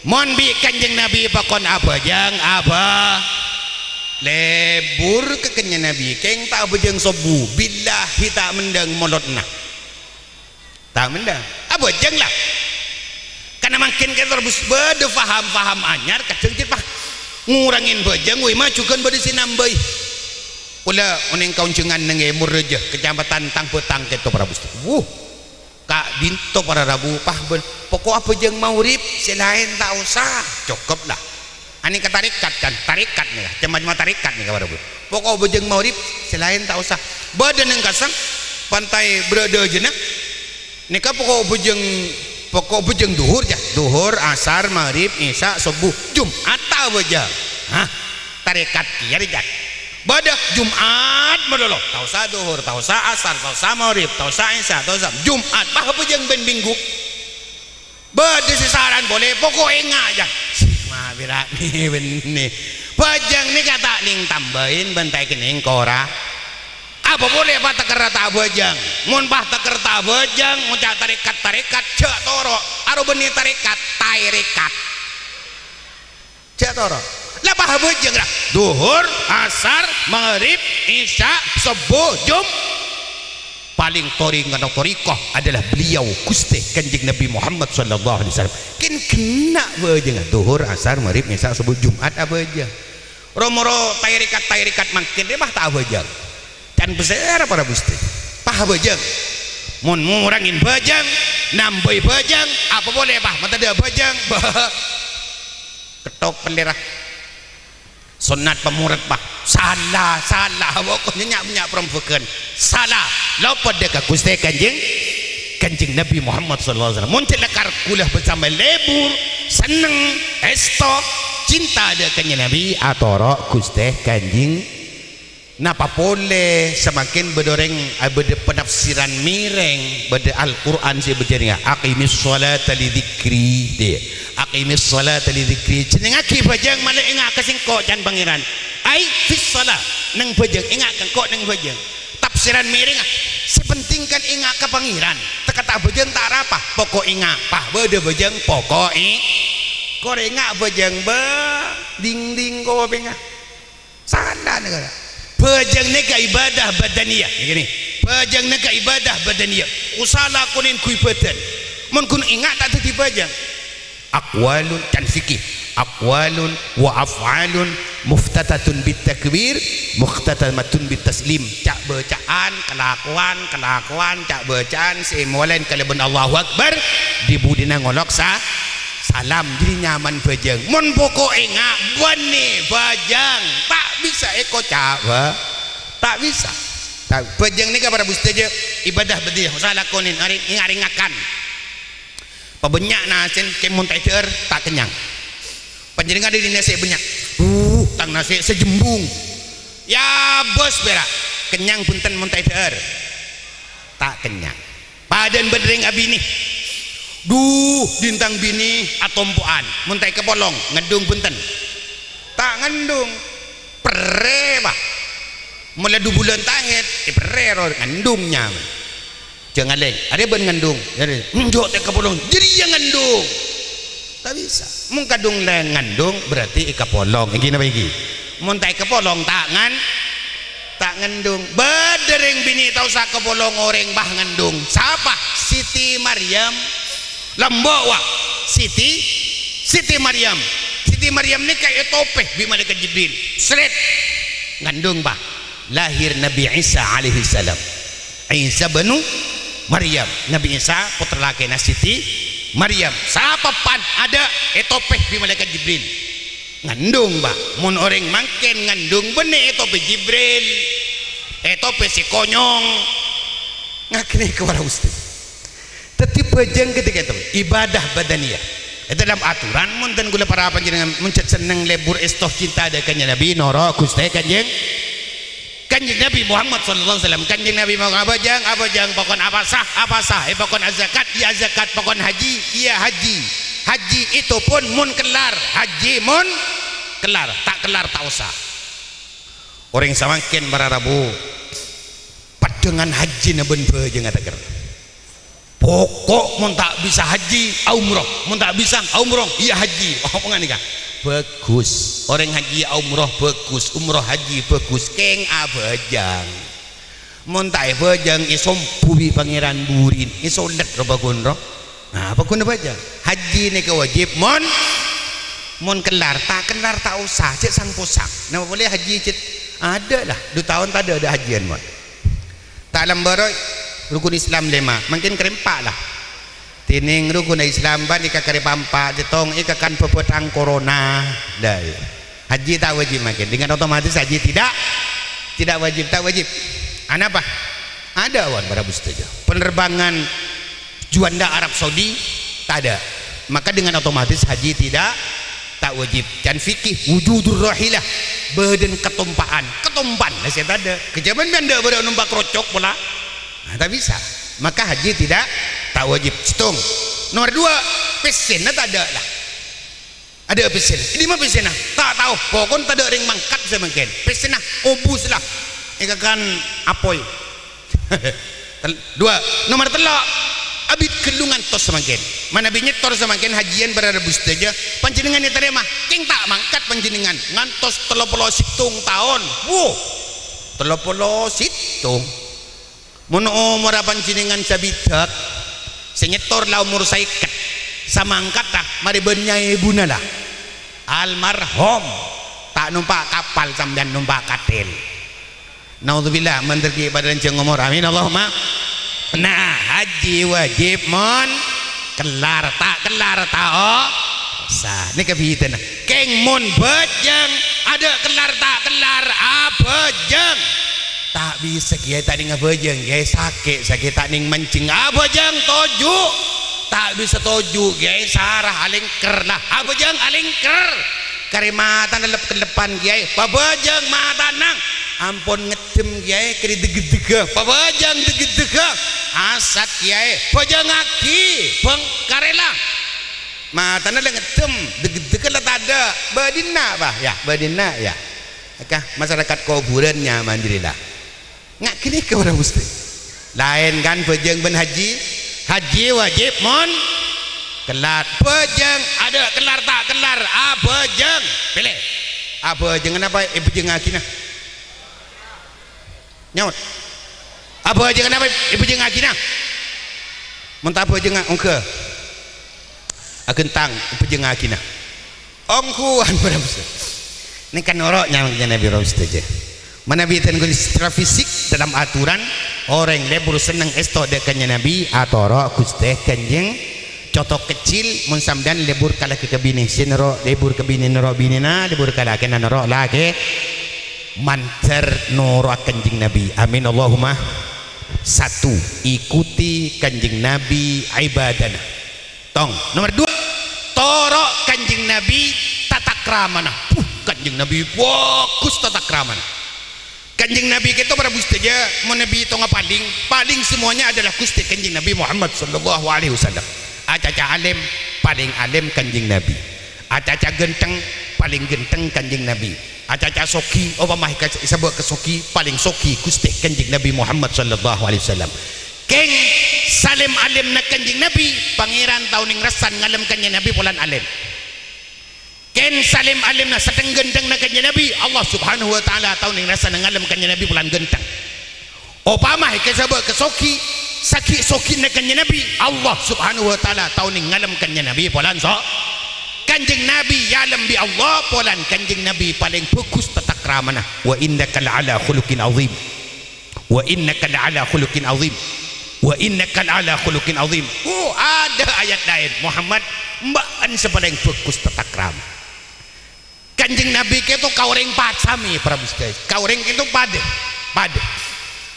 Mon bi' Kanjeng Nabi pakon abhâjâng, abhâ-, lebur ka Kanjeng Nabi, kèng ta' abhâjâng sobbhu, billahi ta' mendhâng molodhâ. Ta' mendhâng. Abhâjâng, la. Karna mangkèn kèto rebus bâdâ paham-paham anyar, kadhâng cè' pa-, ngorangè bhâjâng, wè, ma' jhughân bâdâ sè nambâi. Kaulâ onèng ka Onjhângan neng è Morrajâ, Kecamatan Tangbâtang kèto, para bustè. Wuh, ka'dinto para rabu, pa, bân, poko' abhâjâng maghrib, sè laèn ta' osa. Cokop, la. Anèka tarèkat, kan? Tarèkat nèka, cem-macemma tarèkat nèka, para bu. Poko' bhâjâng maghrib, sè laèn ta' osa. Bâdâ neng Kasang, Pantai Bârâdâjâna. Nèka poko' bhâjâng, poko' bhâjâng dhuhur, jâ. Dhuhur, asar, maghrib, isya, sobbhu, Jum'at ta' abhâjâng. Hah, tarèkat kèya rèya, jâ. Bâdâ Jum'at malolo, ta' osa dhuhur, ta' osa asar, ta' osa maghrib, ta' osa isya, ta' osa Jum'at, pa abhâjâng bân minggu. Bâdâ sè saran polè, poko' enga', jâ. Ma' bhirâ' bânnè. Bhâjâng nèka ta' nèng tambâi bân ta' èkennèng kora. Apa polè pa tèkèr ta' abhâjâng? Mon pa tèkèr ta' abhâjâng, ngoca' tarèkat-tarèkat, jâ' toro'. Aro bânnè tarèkat, tarèkat. Jâ' toro'. La pa abhâjâng, ra. Dhuhur, asar, maghrib, isya, sobbhu, Jum-, Palèng torèng-, torèkoh adalah beliau, Ghustè Kanjeng Nabi Muhammad sallallahu alaihi wasallam. Kèng ghenna' bhâjângnga, dhuhur, asar, maghrib, isya, sobbhu, Jum'at abhâjâng. Ro-moro tarèkat-tarèkat mangkèn rèya, pa ta' abhâjâng. Can pasèra para bustè? Pa abhâjâng. Mon ngorangè bhâjâng, nambâi bhâjâng, apa polè, pa, ma' tadâ' bhâjâng? Bâh. Kettok pellèra. Sonnat pamorèd, pa. Sala, sala. Pokoknya nya'-, nya' perombakan. Sala. Lopot dâ' ka Ghustè Kanjeng, Kanjeng Nabi Muhammad sallallahu alaihi wasallam. Mon cè' la karkula bersama lebur, senneng, èsto, cinta dâ' Kanjeng Nabi, atoro' Ghustè Kanjeng. Napa polè samangkèn bâdâ orèng, a, bâdâ panafsiran mèrèng, bâdâ Al-Qur'an sè bâca nèka, "Aqimis sholata li dzikri." Dhi, "Aqimis sholata li dzikri." Jhennengngaghi bhâjâng malè enga' ka sèngko' can Pangèran. Ai fis sholah, neng bhâjâng, enga' ka engko' neng bhâjâng. Tafsiran mèrèngnga, sè penting kan enga' ka Pangèran. Tèka ta' bhâjâng ta' arapa, poko' enga', pa, bâdâ bhâjâng, poko' è-, kor enga' bhâjâng, bâ, dingding kopèngnga. Sala nèka. Bhâjâng nèka ibadah badaniyah. Nèka nè. Bhâjâng nèka ibadah badaniyah. Osa lakonè ngangghuy bâdân. Mon ghun enga' ta' dhâddhi bhâjâng. Aqwalun, can fikih. Aqwalun wa af'alun Muftatahatun bit takbir, mukhtatamatun bit taslim. Ca'-bâca'an, kalakowan, kalakowan, ca'-bâca'an sè èmolaè kalabân Allahu Akbar, dhi-budhina ngolok sa-, salam. Jadi nyaman bhâjâng. Mon pokok enga' bânnè bhâjâng, ta' bisa èkoca', bâ. Ta' bisa. Ta-, bhâjâng nèka para rabu sadhâjâ, ibadah bâdâ, osa lakonè, arè-, ènga'-rèngakan. Pabânnya' nasè'en, kèng mon ta' èdhâ'âr, ta' kennyang. Panjhennengngan dâri nasè' bânnya'. Duh, tang nasè' sajembung. Yâ, bâs pèra'. Kennyang bhunten mon ta' èdhâ'âr. Ta' kennyang. Padâ'ân bân rèng abinè. Duh, dhin tang binè atompo'an. Mon ta' èkapolong, ngandung bhunten. Ta' ngandung. Perrè, bâ. Mon la du bulân ta' haid, èperrè ro ngandung nyaman. Jhâ' ngalèng, arèya bân ngandung. Arèya, enjâ' ta' èkapolong, jârèya ngandung. Ta' bisa. Mon kadhung la ngandung, berarti èkapolong. Ènggi napa ènggi? Mon ta' èkapolong, ta' ngan-, ta' ngandung. Bâdâ rèng binè' ta' osa kapolong orèng, bâ, ngandung. Sapa? Siti Maryam. Lambâ', wa. Siti, Siti Maryam. Siti Maryam nèka ètopè bi' Malaèkat Jibril. Sret. Ngandung, bâ. Lahir Nabi Isa alaihissalam. Isa banu Maryam. Nabi Isa, pottra lakèna Siti Maryam. Sapa pan adâ' ètopè bi' Malaèkat Jibril. Ngandung, bâ. Mon orèng mangkèn ngandung, bânnè ètopè Jibril. Ètopè sè konyong. Ngaghâni ka para ustad. Dhâddhi bhâjâng ghâ' tèka èto, ibadah badaniyah. È dâlem aturan, mon dân kaulâ para panjhennengngan mon jhât senneng lebur èsto cinta dâ' Kanjeng Nabi, noro' Ghustè Kanjeng, Kanjeng Nabi Muhammad sallallahu alaihi wasallam. Kanjeng Nabi mau abhâjâng, abhâjâng, pokon apasa, apasa, è pokon azakat, iyâ azakat, pokon haji, iyâ haji. Haji itu pun mon kellar, haji mon kellar, ta' kellar ta' osa. Orèng samangkèn para rabu, paddhângan hajjina bân bhâjângnga ta' kerrèng. Pokok mon ta' bisa haji, aumroh. Mon ta' bisa aumroh, iyâ haji. Oh, pangan nèka. Bhâghus. Orèng haji aumroh bhâghus, umroh haji bhâghus. Kèng abhâjâng. Mon ta' èbhâjâng, èsombu bi' Pangèran Burin. Èsolèt ro bhâghun ro. Nah, apa ghuna bhâjâng? Haji nèka wajib mon, mon kellar. Ta' kellar ta' osa, jhâ' sang-posang. Napa polè haji cè' adâ' la. Du taon tadâ' adâ' hajiyân mon. Ta' lambâ' ro rukun Islam lèma', mangkèn karè empa' la. Dhinèng rukun Islam bân èkakarè pa'-empa', sèttong èkakan bhâbhâthang korona. Dâi. Haji ta' wajib mangkèn. Dengan otomatis haji tidak, tidak wajib, ta' wajib. Anapa? Adâ' awan para rabu sadhâjâ. Penerbangan Juanda Arab Saudi, tadâ'. Maka dengan otomatis haji tidak, ta' wajib. Can fikih, wujudur rahilah, bâdân katompa'an. Katompa'an, la sè tadâ'. Kejjhâman bân dâ' bârâ' nompa' krocok pola. Nah, ta' bisa. Maka haji tidak, ta' wajib. Sèttong. Nomor dua, pèssèna tadâ' la. Adâ' pèssèna. È dimma pèssèna? Ta' tao. Pokon tadâ' rèng mangkat samangkèn. Pèssèna obus la. Èkakan apoy. Tel-, dua. Nomor tello'. Abit ghâllu ngantos samangkèn. Manabi nyèttor samangkèn hajiyân para rabu sadhâjâ, panjhennengngan ètarèma. Kèng ta' mangkat panjhennengngan. Ngantos tello polo sèttong taon. Wuh. Tello polo sèttong. Mon omorra panjhennengngan sabidhâk, sè nyèttor la omor sèket, samangkatta marè bân nyaèbuna la. Almarhum, ta' nompa' kapal sampèyan nompa' kathèl. Naudzubillah, mandhâr ghi' padâ lanjhâng omor. Amin, Allahumma. Nah, haji wajib mon kellar, ta' kellar ta' o-, sah. Nèka bhidhâna. Kèng mon bhâjâng, adâ' kellar ta' kellar, abhâjâng. Ta' bisa, Kèyaè, ta' nèng abhâjâng, Kèyaè, sakè', sakè' ta' nèng manjheng. Abhâjâng toju'. Ta' bisa toju', Kèyaè, sara alèngker la. Abhâjâng alèngker. Karè matana lep-kellepan, Kèyaè. Pabhâjâng matana. Ampon ngeddhem, Kèyaè, karè deggeddegghâ. Pabhâjâng deggeddegghâ. Asat, Kèyaè. Bhâjângaghi, bengkarè la. Matana la ngeddhem, deggeddegghâ la tadâ'. Bâdinna, Pa', yâ, bâdinna, yâ. Aka, masyarakat kobhurân nyaman jârèya la. Nga' ghânèka para muslim. Laèn kan bhâjâng bân haji? Haji wajib mon kellar. Bhâjâng, adâ' kellar ta' kellar, abhâjâng. Pèlè. Abhâjângnga napa èbhâjângaghina? Nyaot. Abhâjângnga napa èbhâjângaghina? Mon ta' abhâjângnga, ongghâ. Aghentang, èbhâjângaghina. Ongghuwân, para muslim. Nèka noro' nyamana Nabi, para sadhâjâ. Manabi ten kondisi secara fisik dalam aturan, orèng lebur senneng èsto dâ' Kanjeng Nabi, atoro' Ghustè Kanjeng, conto kecil, mon sampèyan lebur ka lakè ka binè, sè noro' lebur ka binè noro' binèna, lebur ka lakèna noro' lakè, mandhâr noro'a Kanjeng Nabi. Amin, Allahumma. Satu, ikuti Kanjeng Nabi ibadana. Tong. Nomor dua, toro' Kanjeng Nabi tata kramana. Puh, Kanjeng Nabi bagus tata kramana. Kanjeng Nabi kèto, para sadhâjâ, mon Nabi tonga paling, paling semuanya adalah Ghustè Kanjeng Nabi Muhammad sallallahu alaihi wasallam. Acaca alèm, paling alèm Kanjeng Nabi. Acaca ghântheng, paling ghântheng Kanjeng Nabi. Acaca sogi, opama èka-, èsabâ' ka sogi, paling sogi Ghustè Kanjeng Nabi Muhammad sallallahu alaihi wasallam. Kèng, salèm-alèmna Kanjeng Nabi, Pangèran ta' onèng rassana ngalem Kanjeng Nabi polana alèm. Kèng, salèm-alèmna, saghânthengna Kanjeng Nabi, Allah Subhanahu wa Ta'ala ta' onèng rassana ngalem Kanjeng Nabi polana ghântheng. Opama èka-, èsabâ' ka sogi, saghi-sogina Kanjeng Nabi, Allah Subhanahu wa Ta'ala ta' onèng ngalem Kanjeng Nabi polana so-, Kanjeng Nabi èalem bi' Allah polana Kanjeng Nabi palèng bagus tata kramana. "Wa innaka la'ala khuluqin azim." "Wa innaka la'ala khuluqin azim. Wa innaka la'ala khuluqin azim." Oh, ada ayat laèn, "Muhammad, bâ'na sè palèng bagus tata krama." Kanjeng Nabi kèto ka orèng padâ samè, para sadhâjâ. Ka orèng kèto padâ, padâ.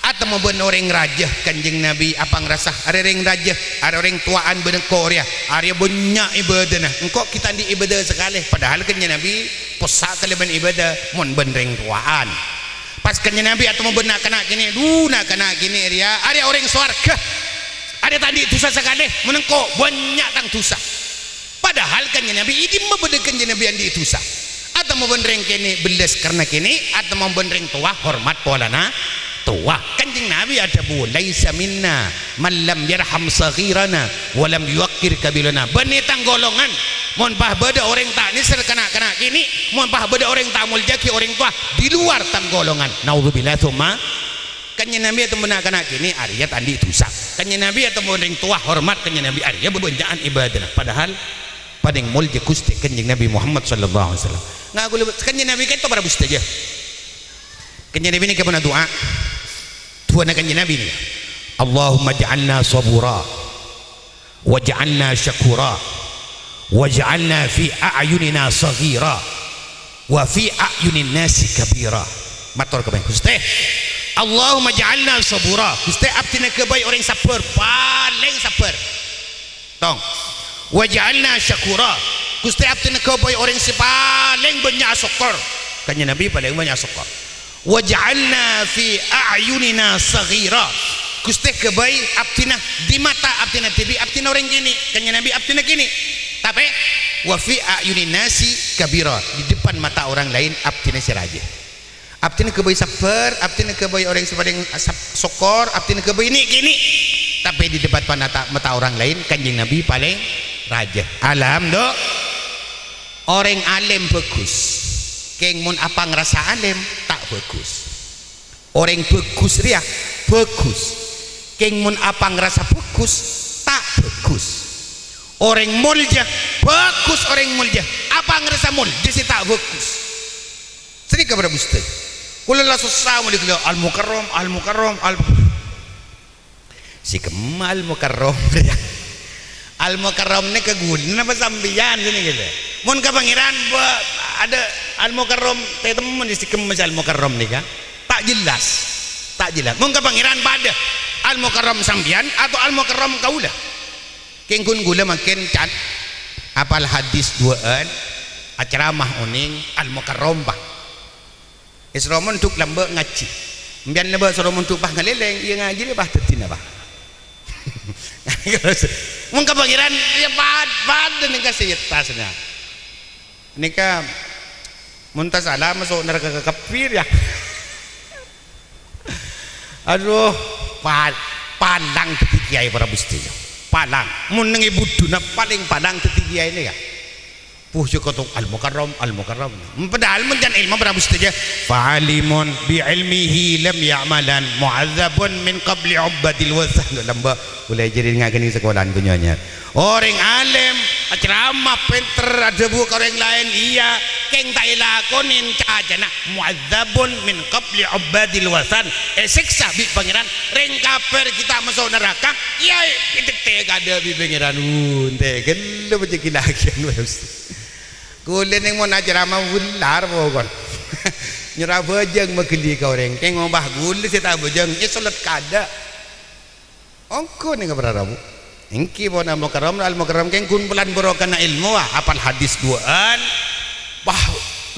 Atemmo bân orèng rajâ, Kanjeng Nabi apangrasa, "Arèya orèng rajâ, arèya orèng towa'an bân engko' rèya, arèya bânnya' ibâdâna. Engko' ghi' ta' andi' ibâdâ sakalè." Padahal Kanjeng Nabi possa' kalabân ibâdâ mon bân rèng towa'an. Pas Kanjeng Nabi atemmo bân na'-kana' kènè', "Dhu, na'-kana' kènè' rèya, arèya orèng sowarghâ. Arèya ta' andi' dhusa sakalè, mon engko' bânnya' tang dhusa." Padahal Kanjeng Nabi, è dimma bâdâ Kanjeng Nabi andi' dhusa? Atemmo bân rèng kènè' bellas karna kènè', atemmo bân rèng towa hormat polana towa. Kanjeng Nabi adhâbu, "Laisa minna man lam yarham saghirana wa lam yuwaqqir kabirana." Bânnè tang golongan, mon pas bâdâ orèng ta' nèser ka na'-kana' kènè', mon pas bâdâ orèng ta' moljâ'aghi orèng towa, di luar tang golongan. Naudzubillah, tsumma Kanjeng Nabi atemmo na'-kana' kènè' arèya ta' andi' dhusa. Kanjeng Nabi atemmo rèng towa hormat Kanjeng Nabi arèya bânnya'an ibâdâna. Padahal palèng moljâ Ghustè Kanjeng Nabi Muhammad sallallahu alaihi wasallam. Ngaku lè-, Kanjeng Nabi kèto para sadhâjâ. Kanjeng Nabi nèka pon adu'a. Du'ana Kanjeng Nabi nèka. "Allahumma ja'alna sabura." "Waj'alna syakura, waj'alna fi a'yunina saghira, wa fi a'yunin nasi kabira." Mator ka Ghustè, "Allahumma ja'alna sabura." Ghustè, abdhina ghâbây orèng sabbhâr, palèng sabbhâr. Tong. "Waj'alna syakura." Ghustè, abdhina ghâbây orèng sè palèng bânnya' asokkor. Kanjeng Nabi palèng bânnya' asokkor. "Waj'alna fi a'yunina saghira." Ghustè, ghâbây abdhina, di mata abdhina dhibi', abdhina orèng kènè', Kanjeng Nabi abdhina kènè'. Tapè, "wa fi a'yunin nasi kabira," di depan mata orang lain abdhina sè rajâ. Abdhina ghâbây sabbhâr, abdhina ghâbây orèng sè palèng sab-, sokkor, abdhina ghâbây nè'-kènè'. Tapè di depan panata-, mata orang lain, Kanjeng Nabi palèng rajâ. Alhamdulillah. Orèng alèm bhâghus. Kèng mon apangrasa alèm, ta' bhâghus. Orèng bhâghus rèya bhâghus. Kèng mon apangrasa bhâghus, ta' bhâghus. Orèng moljâ bhâghus, orèng moljâ apangrasa moljâ sè ta' bhâghus. Sanèka para ghustè. Kaulâ la sossa moljâ ghellâ' Al-Mukarram, Al-Mukarram, Al-, Sè kemma Al-Mukarram, ya. Al-Mukarram nèka ghulâ napa sampèyan sè nèka, ya? Mon ka Pangèran, ba-, adâ' Al-Mukarram, tètemmo sè kemma sè Al-Mukarram nèka? Ta' jelas. Ta' jelas. Mon ka Pangèran padâ Al-Mukarram sampèyan atau Al-Mukarram kaulâ? Kèng ghun ghulâ mangkèn can apal hadis duwâ'ân, aceramah onèng Al-Mukarram, Pa'. Èsoro mondhuk lambâ' ngajhi. Sampèyan lambâ' soro mondhuk pas ngalèlèng, iyâ ngajhi rèya pas dhâddhina, Pa'. Mon ka Pangèran, iyâ pad-, padâ nèka sè tas nèka. Nèka mon ta' sala maso' naraka kakabbhi, ya. Adhu, pal-, palang dhâddhi kèyaè para ghustè. Palang. Mon neng è budhuna palèng palang dhâddhi kèyaè nèka. Puh, sè kotong Al-Mukarram, Al-Mukarram. Padahal mon can èlmo para ghustè, ya. "Fa'alimun bi ilmihi lam ya'malan mu'adzabun min qabli ubbatil wathan." Lambâ', mulai jadi ngakènè sakolaan bânnya'. Orèng alèm Acaramah pènter, adhâbu ka orèng laèn, iyâ, kèng ta' èlakonè cacana, "Mu'adzabun min qabli 'ubbadil watsan." Èsèksa bi' Pangèran rèng kafir ghi' ta' maso' naraka, iyâ, ètèktè kaadâ' bi' Pangèran. Wuh, ènte' ghâllu pajâ ghi' lagiyân, Ustaz. Ghulâ nèng mon acaramah bullar pokok. Nyèra bhâjâng maghâli ka orèng. Kèng obâ ghulâ sè ta' bhâjâng, èsolèt kaadâ'. Ongghu nèng ka para rabu. Èngghi pon Al-Mukarram, Al-Mukarram kèng ghun polana barokana èlmo, wa, apal hadis duwâ'ân. Wah,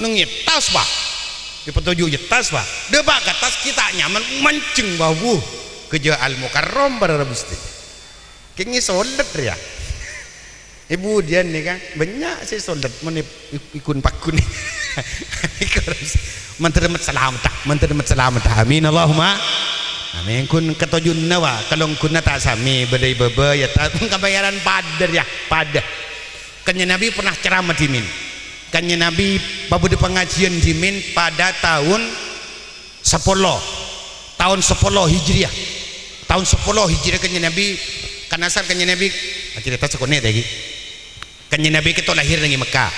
neng è attas, wa. È patoju' è attas, wa. Dâpa' ka attas ghi' ta' nyaman, manjeng, wa, wuh. Ghâjâ Al-Mukarram para rabu sadhâjâ. Kèng èsolèt rèya. È budiyân nèka, bânnya' sè solèt mon è-, è-, è ghun-pagghun. Mandhâr mat-, salamet, mandhâr mat-, salamet. Amin, Allahumma. Amin. Ghun katojjhuna, wa, kalongguna ta' samè, bâdâ è bâbâ, iyâ, ta', kabânnya'an padâ, iyâ, padâ. Kanjeng Nabi pernah ceramah dhimèn. Kanjeng Nabi pabudhâ pangajiyân dhimèn padâ taon sapolo, taon sapolo Hijriyah. Taon sapolo Hijriyah Kanjeng Nabi, kan asal Kanjeng Nabi, acarèta sakonè' ta' ghi. Kanjeng Nabi kèto lahir neng è Mekkah.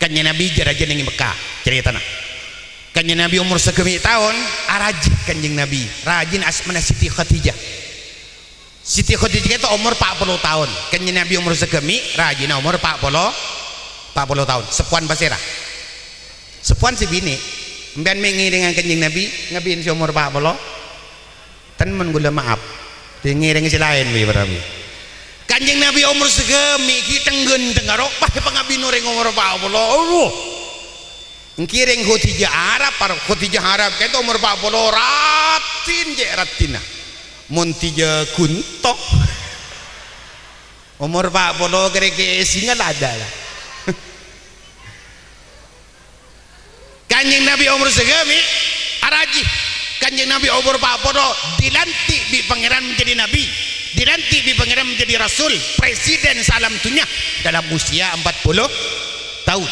Kanjeng Nabi jâ-rajâ neng è Mekkah, carètana. Kanjeng Nabi omor sagâmè' taon, arajhi Kanjeng Nabi. Rajina asmana Siti Khadijah. Siti Khadijah kèto omor pa' polo taon. Kanjeng Nabi omor sagâmè', rajina omor pa' polo, pa' polo taon. Seppowan pasèra? Seppowan sè binè'. Sampèyan mè' ngèrènga Kanjeng Nabi, ngabin sè omor pa' polo? Ten mon ghulâ ma'ap. Dingèrèng sè laèn, wi, para rabu. Kanjeng Nabi omor sagâmè' ghi' teng-ghânteng karo, pas pangabin orèng omor pa' polo. Aduh. Èngghi rèng Khadijah Arab, par-, Khadijah Arab kèto omor pa' polo, raddhin cè' raddhinna. Mon Khadijah Gunto, omor pa' polo kèrè-kèrè singa la adâ', la. Kanjeng Nabi omor sagâmè', arajhi. Kanjeng Nabi omor pa' polo, dilantik bi' Pangèran menjadi nabi, dilantik bi' Pangèran menjadi rasul, presiden saalam dunya dalam usia empat puluh taon.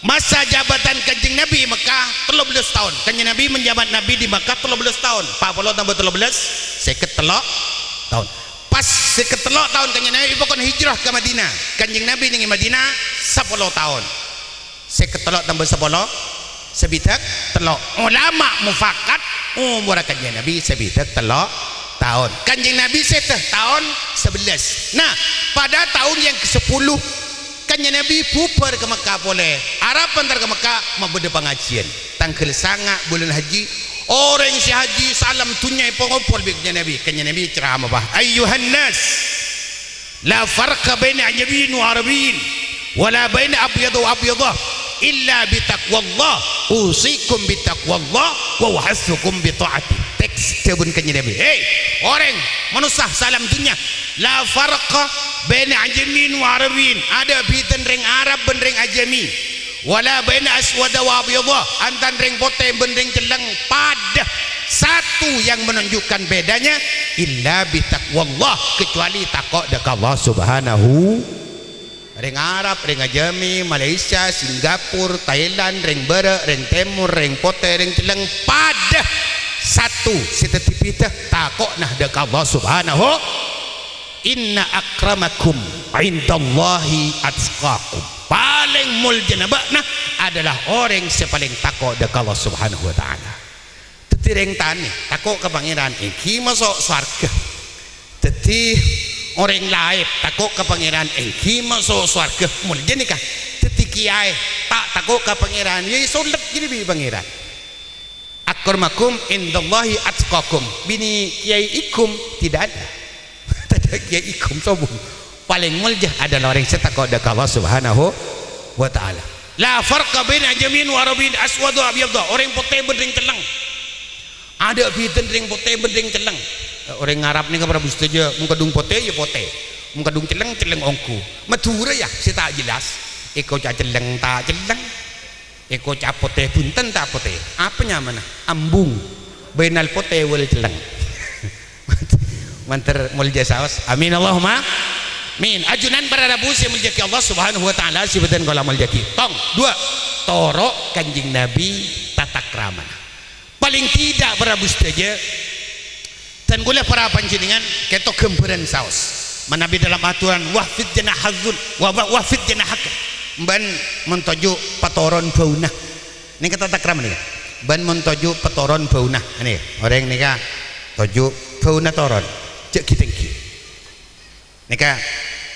Masa jabatan Kanjeng Nabi è Mekkah tello bellâs taon. Kanjeng Nabi menjabat nabi di Mekkah tello bellâs taon. Pa' polo tambâ tello bellâs, sèket tello taon. Pas sèket tello taon Kanjeng Nabi pokon hijrah ka Madinah. Kanjeng Nabi neng è Madinah sapolo taon. Sèket tello tambâ sapolo, sabidhâk tello. Ulama mufakat, omorra Kanjeng Nabi sabidhâk tello taon. Kanjeng Nabi sèdhâ taon sabellâs. Nah, pada taon yang kesepuluh, Kanjeng Nabi bubâr ka Mekkah polè. Arapa èntar ka Mekkah, mabâdâ pangajiyân. Tangghâl sanga' bulân Hajji, orèng sè hajji saalam dunya èpangobâl bi' Kanjeng Nabi. Kanjeng Nabi ceramah, bâh, "Ayyuhan nas, la farqa baina ajamiyyin wa arabiyyin, wa la baina abyadha wa abyadha, illa bi taqwallah. Usikum bi taqwallah, wa uhassukum bi ta'atih." Teks dhâbuna Kanjeng Nabi. Hei, orèng, manossa saalam dunya. La farqa baina ajamiyyin wa arabiyyin. Adâ' bhidhâna rèng Arab bân rèng Ajami. Wa la baina aswada wa abyadha. Antara rèng potè bân rèng cellèng padâ. Satu yang menunjukkan bedanya, illa bi taqwallah, kecuali tako' dâ' ka Allah Subhanahu. Rèng Arab, rèng Ajami, Malaysia, Singapura, Thailand, rèng bârâ', rèng tèmor, rèng potè, rèng cellèng, padâ. Satu sè dhâddhi bhidhâ, tako'na dâ' ka Allah Subhanahu. "Inna akramakum indallahi atqakum." Palèng moljâna bâ'na adalah orèng sè palèng tako' dâ' ka Allah Subhanahu wa Ta'ala. Dhâddhi rèng tanè tako' ka Pangèran èngghi maso' sowarghâ. Dhâddhi orèng laèp tako' ka Pangèran èngghi maso' sowarghâ. Moljâ nèka. Dhâddhi kèyaè ta' tako' ka Pangèran, yâ èsolèt jârèya bi' Pangèran. "Akramakum indallahi atqakum." Binè kèyaè èghum tidak ada. Tadâ' kèyaè èghum sobung. Palèng moljâ adalah orèng sè tako' dâ' ka Allah Subhanahu wa Ta'ala. "La farqa baina ajamiyyin wa arabiyyin, aswada wa abyadha." Orèng potè bân rèng cellèng. Adâ' bhidhâna rèng potè bân rèng cellèng. Orèng Arab nèka para rabu sadhâjâ, mon kadhung potè, yâ potè. Mon kadhung cellèng, cellèng ongghu. Madhurâ, yâ, sè ta' jelas. Èkoca' cellèng, ta' cellèng. Èkoca' potè, bhunten ta' potè. Apa nyamana? Ambung. Bainal potè wal cellèng. Mandhâr moljâ saos. Amin, Allahumma amin. Ajunan para rabu sè èmoljâ'aghi Allah Subhanahu wa Ta'ala, sè bhâdhân kaulâ moljâ'aghi. Tong, duwâ'. Toro' Kanjeng Nabi, tata kramana. Palèng tidak, para rabu sadhâjâ, dân kaulâ para panjhennengngan kèto ghâmbhârân saos. Manabi dalam aturan, "Wakhfid janahadz-dzull, wa, wa, wakhfid janahak." Bân mon toju' patoron bâuna. Nèka tatakrama nèka. Bân mon toju' patoron bâuna. Nèka, orèng nèka toju' bâuna toron. Jhâ' ghi-tèngghi. Nèka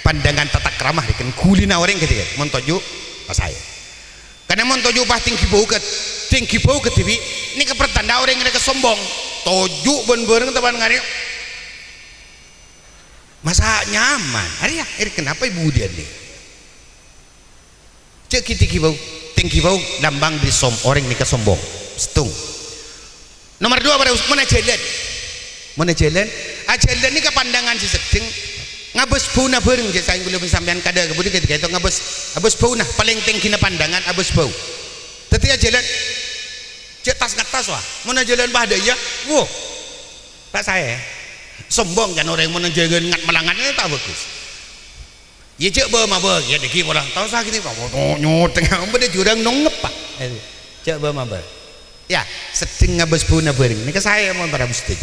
pandangan tatakrama, nèka ghulina orèng ghâdhiyâ. Mon toju' pasaè. Karna mon toju' pas tèngghi bâu ghâ-, tèngghi bâu ghâdhibi', nèka pertanda orèng nèka sombong. Toju' bân bâreng teman ngarè'. Masa' nyaman? Arèya, arè kenapa ibu diyan nè? Jhâ' ghi-tèngghi bâu, tèngghi bâu lambang dâri som-, orèng nèka sombong. Sèttong. Nomor dua, para us-, mon ajhâlân. Mon ajhâlân, ajhâlân nèka pandangan sè sèddhing ngabâs bâuna bâreng, jhâ' saèngghâ kaulâ bân sampèyan kadâ' ka budi ghâdhiyâ ngabâs, ngabâs bâuna, palèng tèngghina pandangan abâs bâu. Dhâddhi ajhâlân, jhâ' tas-ngattas, wah. Mon ajhâlân padâ iyâ, wuh. Ta' saè. Sombong kan orèng mon ajhâlân ngat-malangngat, ta' bhâghus. Iyâ, jhâ' bâ-mabâ, iyâ, dhâggi' pola. Tao sakèt, nyoteng, bâdâ jurang nongep, Pak. Jhâ' bâ-mabâ. Iyâ, sèddhing ngabâs bâuna bâreng. Nèka saè mon para mustè.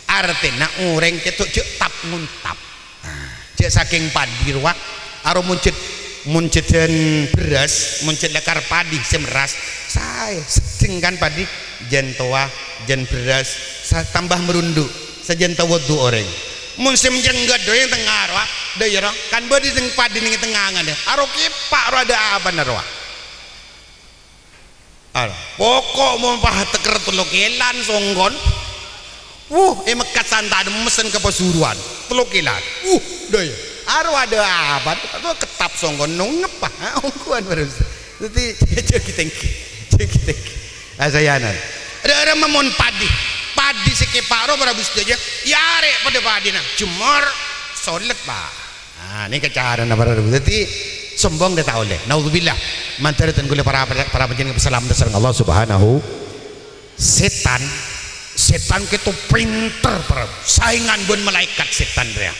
Artèna orèng kèto jhâ' tap-ngontap. Nah, jhâ' sakèng padhi rowa, aro mon jhât, mon jhâdhân bherrâs, mon jhât lakar padhi sè merras, saè, sèddhing kan padhi, jhân towa, jhân bherrâs, sa-, tambâ marundhu', sajân tawodhu' orèng. Mon sè menjenggat dhoyang tengnga rowa, dâ' iyâ rowa, kan bâdâ sè padhi nèng tengnga ngana, aro kèpa' rowa, adâ' apana rowa. Ar, poko' mon pas teker tello kèlan songkon. Wuh, è Mekka santa' messen ka Pasuruan. Tello kèlan. Wuh, dâ' iyâ. Aro adâ' apa? Aro ketap songkon nongep, ah. Ongghuwân terros. Dhâddhi, jhâ' ghi-tèngghi. Jhâ' ghi-tèngghi. Asayanan. Râ-, râ-, mon padhi. Padhi sè kèpa' ro para sadhâjâ. Iyâ arè' padâ padhina. Jemmor. Solet, Pak. Ah, nèka carana para rabu. Dhâddhi, sombong dâ' ta' ollè. Naudzubillah. Mandhâr dân kaulâ para, para, para panjhennengngan salam sareng Allah Subhanahu. Sètan, sètan kèto pènter, para. Saèngan bân malaèkat sètan rèya.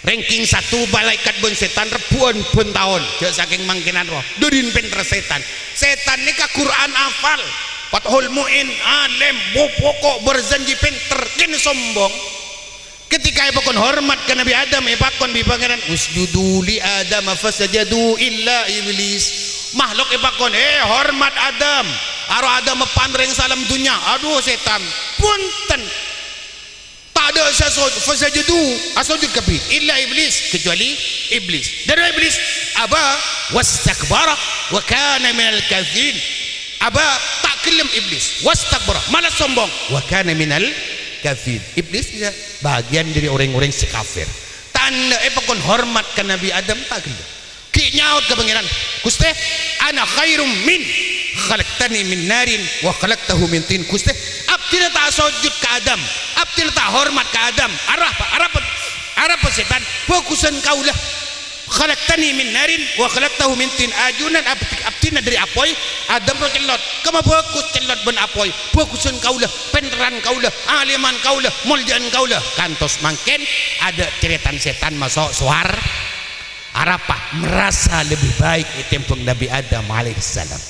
Ranking satu malaèkat bân sètan rebbhuwân bân taon. Jhâ' sakèng mangkènan rowa. Dârin pènter sètan. Sètan nèka Qur'an afal. Fathul Mu'in, alim, bu-, poko' berjanji pènter. Kèng sombong. Ketika èpakon hormat ka Nabi Adam, èpakon bi' Pangèran, "Usjudu li Adam fasajadu illa Iblis." Makhluk èpakon, "Eh, hormat Adam." Aro Adam èpan rèng saalem dhunnya. Adhu, sètan. Bhunten. Tadâ' sè so-, fasajadu, asojud kabbhi. Illa Iblis, kecuali Iblis. Dâri Iblis, aba wastakbara wa kana minal kafirin. Aba, ta' ghellem Iblis, wastakbara, malah sombong, wa kana minal kafirin. Iblis iyâ bâgiyân dâri rèng-orèng sè kafir. Tandhâ èpakon hormat ka Nabi Adam, ta' ghellem. Ghi' nyaot ka Pangèran, "Ghustè, ana khairum min, khalaqtani min narin wa khalaqtahu min tin." Ghustè, abdhina ta' sojud ka Adam, abdhina ta' hormat ka Adam. Arapa, arapa, arapa sètan? Bhâghusân kaulâ. "Khalaqtani min narin wa khalaqtahu min tin." Ajunan ab-, abdhina dâri apoy, Adam ro cellot. Kamma bhâghus cellot bân apoy. Bhâghusân kaulâ, pènterran kaulâ, aliman kaulâ, molja'an kaulâ. Kantos mangkèn adâ' carètan sètan maso' sowar-, arapa? Merasa lebih baik ètèmbhâng Nabi Adam alaihissalam.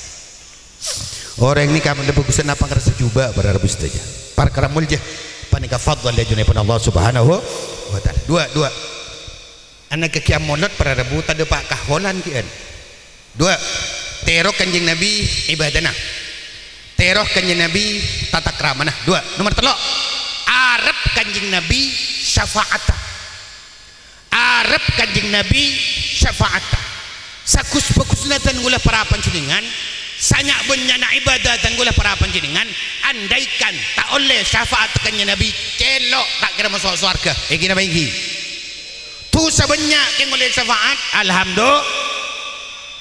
Orèng nèka bhâghusân apa ngarassa jhubâ', para rabu sadhâjâ. Parkara molja panèka fadl dâri ajunanèpon Allah Subhanahu wa Ta'ala. Dua, dua. Ana' kèya molod para rabu tadâpa' kaholan kèyan. Dua, tèro Kanjeng Nabi ibadana. Tèro Kanjeng Nabi tatakramana. Dua, nomor tello', arep Kanjeng Nabi syafa'ata. Arep Kanjeng Nabi syafa'ata. Saghus-bhâghusna dân kaulâ para panjhennengngan, sanya'-bânnya'na ibadah dân kaulâ para panjhennengngan, andaikan ta' ollè syafa'at Kanjeng Nabi, cèlo' ta' kèra maso' sowarghâ. Èngghi napa èngghi? Dhusa bânnya' kèng ollè syafa'at, alhamdu-,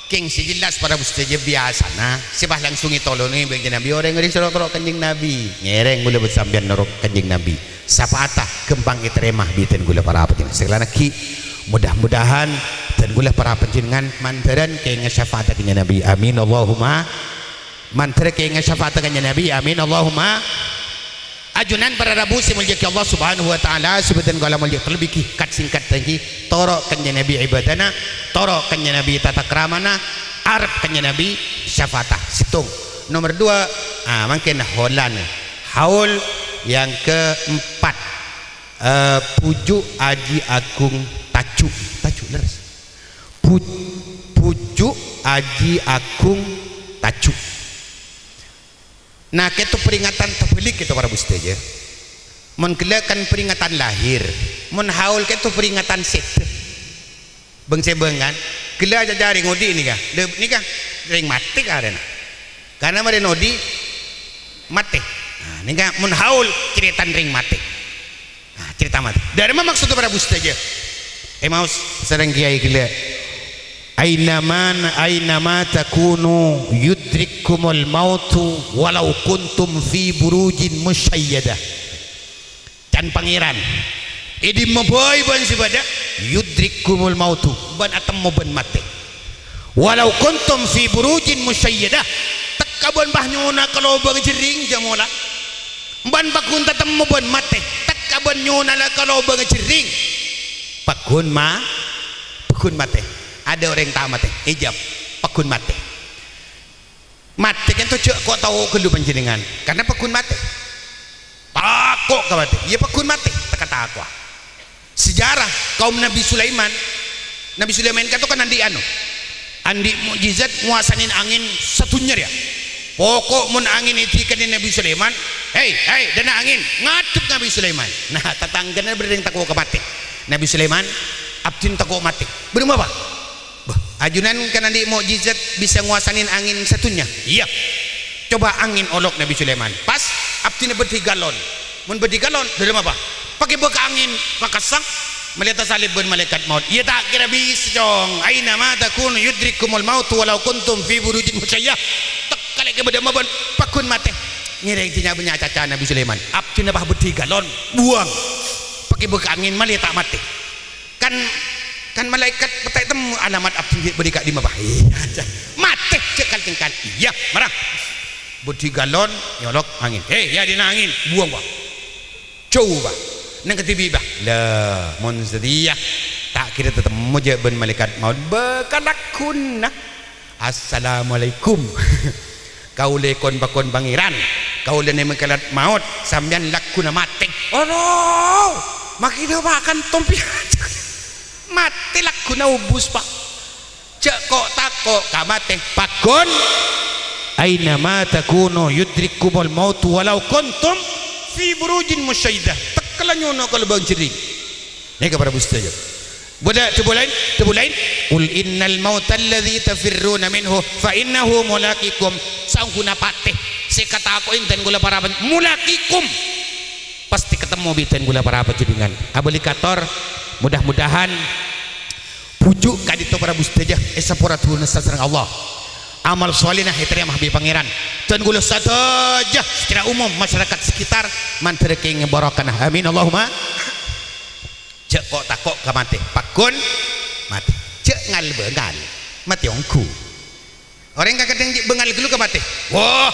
kèng sè jelas para rabu sadhâjâ biyasana, sè pas langsung ètolongè bân Kanjeng Nabi, orèng-orèng sè ro'-toro' Kanjeng Nabi. Ngèrèng kaulâ bân sampèyan noro' Kanjeng Nabi. Syafa'atta ghâmpang ètarèma bi' dân kaulâ para panjhennengngan. Sakalè lagi, mudah-mudahan dân kaulâ para panjhennengngan mandhârân kèngèng syafa'atta Kanjeng Nabi. Amin, Allahumma. Mandhâr kèngèng syafa'atta Kanjeng Nabi. Amin, Allahumma. Ajunan para rabu sè èmoljâ'aghi Allah Subhanahu wa Ta'ala, sè bâdhân kaulâ moljâ terlebih kat-singkat nèka, toro' Kanjeng Nabi ibadana, toro' Kanjeng Nabi tatakramana, arep Kanjeng Nabi syafa'atta. Sèttong. Nomor dua, ah, mangkèn holana. Haul yang keempat. Eh, Puju' Aji Agung Tajuk. Tajuk, lerres. Bu-, Bujuk Aji Agung Tajuk. Nah, kèto peringatan tabalik kèto para bu sadhâjâ. Mon ghellâ' kan peringatan lahir, mon haul kèto peringatan sèdhâ. Bâng-sèbâng kan? Ghellâ' acaca rèng odi' nèka. Lha, nèka rèng matè karana. Karana marèn odi' matè. Nah, nèka mon haul carètana rèng matè. Nah, carèta matè. Dâri ma' maksodda para bu sadhâjâ? Èmaos sareng kèyaè ghellâ'. "Ainama, ainama takunu yudrikkumul mautu walau kuntum fi burujin musyayyadah." Can Pangèran. È dimma bhâi bân sè bâdâ, yudrikkumul mautu, bân atemmo bân matè. Walau kuntum fi burujin musyayyadah, tekka bân pas nyona ka lobâng jherring, jhâ' mola. Bân pagghun tatemmo bân matè, tekka bân nyona la ka lobâng jherring. Pagghun ma-, pagghun matè. Adâ' orèng ta' matè, ijab, pagghun matè. Matè kènto jhâ' ko' tao ghâllu panjhennengngan, karna pagghun matè. Tako' ka matè, iyâ pagghun matè, tekka tako'a. Sejarah kaum Nabi Sulaiman, Nabi Sulaiman ka'dinto kan andi' anu, andi' mukjizat ngowasanè angèn sadhunnya rèya. Poko' mon angèn èdhikanè Nabi Sulaiman, "Hei, hei, dâna angèn, ngadhep Nabi Sulaiman." Nah, tatangghâna bâdâ rèng tako' ka matè. Nabi Sulaiman, "Abdhina tako' matè." "Bârâmma, Pa'?" "Bâh, ajunan kan andi' mukjizat bisa ngowasanè angèn sadhunnya." "Iyâ." Coba angèn olok Nabi Sulaiman. Pas, abdhina bâdâ è galon. Mon bâdâ è galon, dâlem apa? Pakè bâk angèn, makassa. Malè tasalib bân malaèkat maot. Iyâ ta' kèra bisa, Cong. "Ainama takunu yudrikkumul mautu walau kuntum fi burujin musyayyadah." Tekka lè' kè bâdâ mabân, pagghun matè. Ngèrèng dinnya' bânnya' caca Nabi Sulaiman. Abdhina pas bâdâ è galon, buwâng. Pakè bâk angèn, malè ta' matè. Kan, kan malaèkat pètè' temmo alamat abdhi bâdâ ka'dimma, Pa'? Iyâ, ca-, matè, cè' kal-cengkal. Iyâ, mara. Bâdâ è galon, nyolok angèn. "Hei, iyâ dâna angèn, buwâng, Pa'." "Jhâu, Pa'." "Neng kadhibi', Pa'?" "La, mon satèya, ta' kèra tatemmo jhâ' bân malaèkat maot bâkal lagghuna." "Assalamualaikum. Kaulâ kon-pakon Pangèran. Kaulâ nèng malaèkat maot, sampèyan lagghuna matè." "Olo, makè dâpa' kanto pèyan." "Matè lagghuna obus, Pa'." "Jhâ' ko'-tako' ka matè, pagghun." "Ainama takunu yudrikkumul mautu walau kuntum fi burujin musyayyadah." Tekka la nyona ka lobâng jherring. Nèka para bu sadhâjâ. Bâdâ dhâbu laèn, dhâbu laèn. "Qul innal mautal ladzi tafirruna minhu fa innahu mulaqikum." Saongghuna patè sè èkatako'è bhâdhân kaulâ para pen-, mulaqikum. Pastè katemmo bhâdhân kaulâ para panjhennengngan. Abâli kator, mudah-mudahan bhuju' ka'dinto para bu sadhâjâ èsapora dhunnya sareng Allah. Amal sholèhna ètarèma bi' Pangèran. Bhâdhân kaulâ sadhâjâ secara umum masyarakat sekitar mandhâr kèngèng barokahna. Amin, Allahumma. Jhâ' ko'-tako' ka matè, pagghun matè. Jhâ' ngal-bângal, matè ongghu. Orèng kadhâng ghi' bângal ghâllu ka matè. Wah,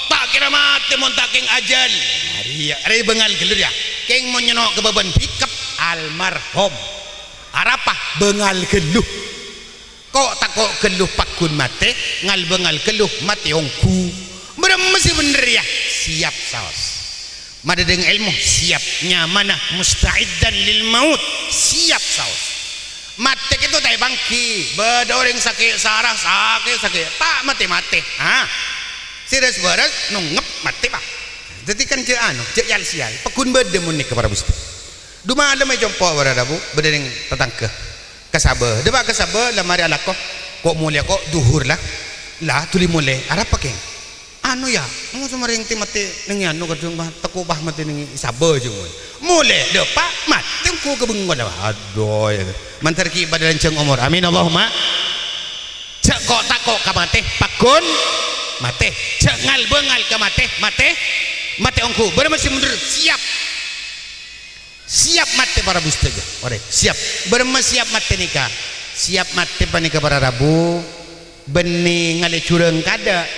ta' kèra matè mon ta' kèng ajhâl. Nah, rèya, rèya bângal ghâllu rèya. Kèng mon nyèno' ka bâbân bhikep, almarhum. Arapa? Bângal ghâllu. Ko'-tako' ghâllu pagghun matè, ngal-bângal ghâllu matè ongghu. Bârâmma sè bhendher, yâ? Siap saos. Madâdâng èlmo, siap. Nyamana, musta'iddan lil maut, siap saos. Matè kèto ta' èpangghi, bâdâ orèng sakè' sara, sakè', sakè', ta' matè-matè. Ha? Sè res-bâres, nongngep, matè, Pa'. Dhâddhi kan jhâ' anu, jhâ' yal-sèyal. Pagghun bâdâ mon nèka para bu sadhâjâ. Dumalem è compo' para rabu, bâdâ rèng tatangghâ. Ka sabâ. Dâpa' ka sabâ, la marè alako. Ko' molèya, ko' dhuhur la. La, dhuli molè. Arapa, Kèng? Anu, yâ, mosoma rèng tè matè nèng è anu, kadhâng, Pa', tako', Pa', matè nèng è sabâ, jhung. Molè, dâpa', matè ongghu ka bengngol, Pa'. Adhu, yâ. Mandhâr ghi' padâ lanjhâng omor. Amin, Allahumma. Jhâ' ko'-tako' ka matè, pagghun matè. Jhâ' ngal-bângal ka matè, matè, matè ongghu. Bârâmma sè bhendher, siap. Siap matè para bu sadhâjâ. Orèng siap. Bârâmma siap matè nèka? Siap matè panèka para rabu, bânnè ngalè jhurâng kaadâ'.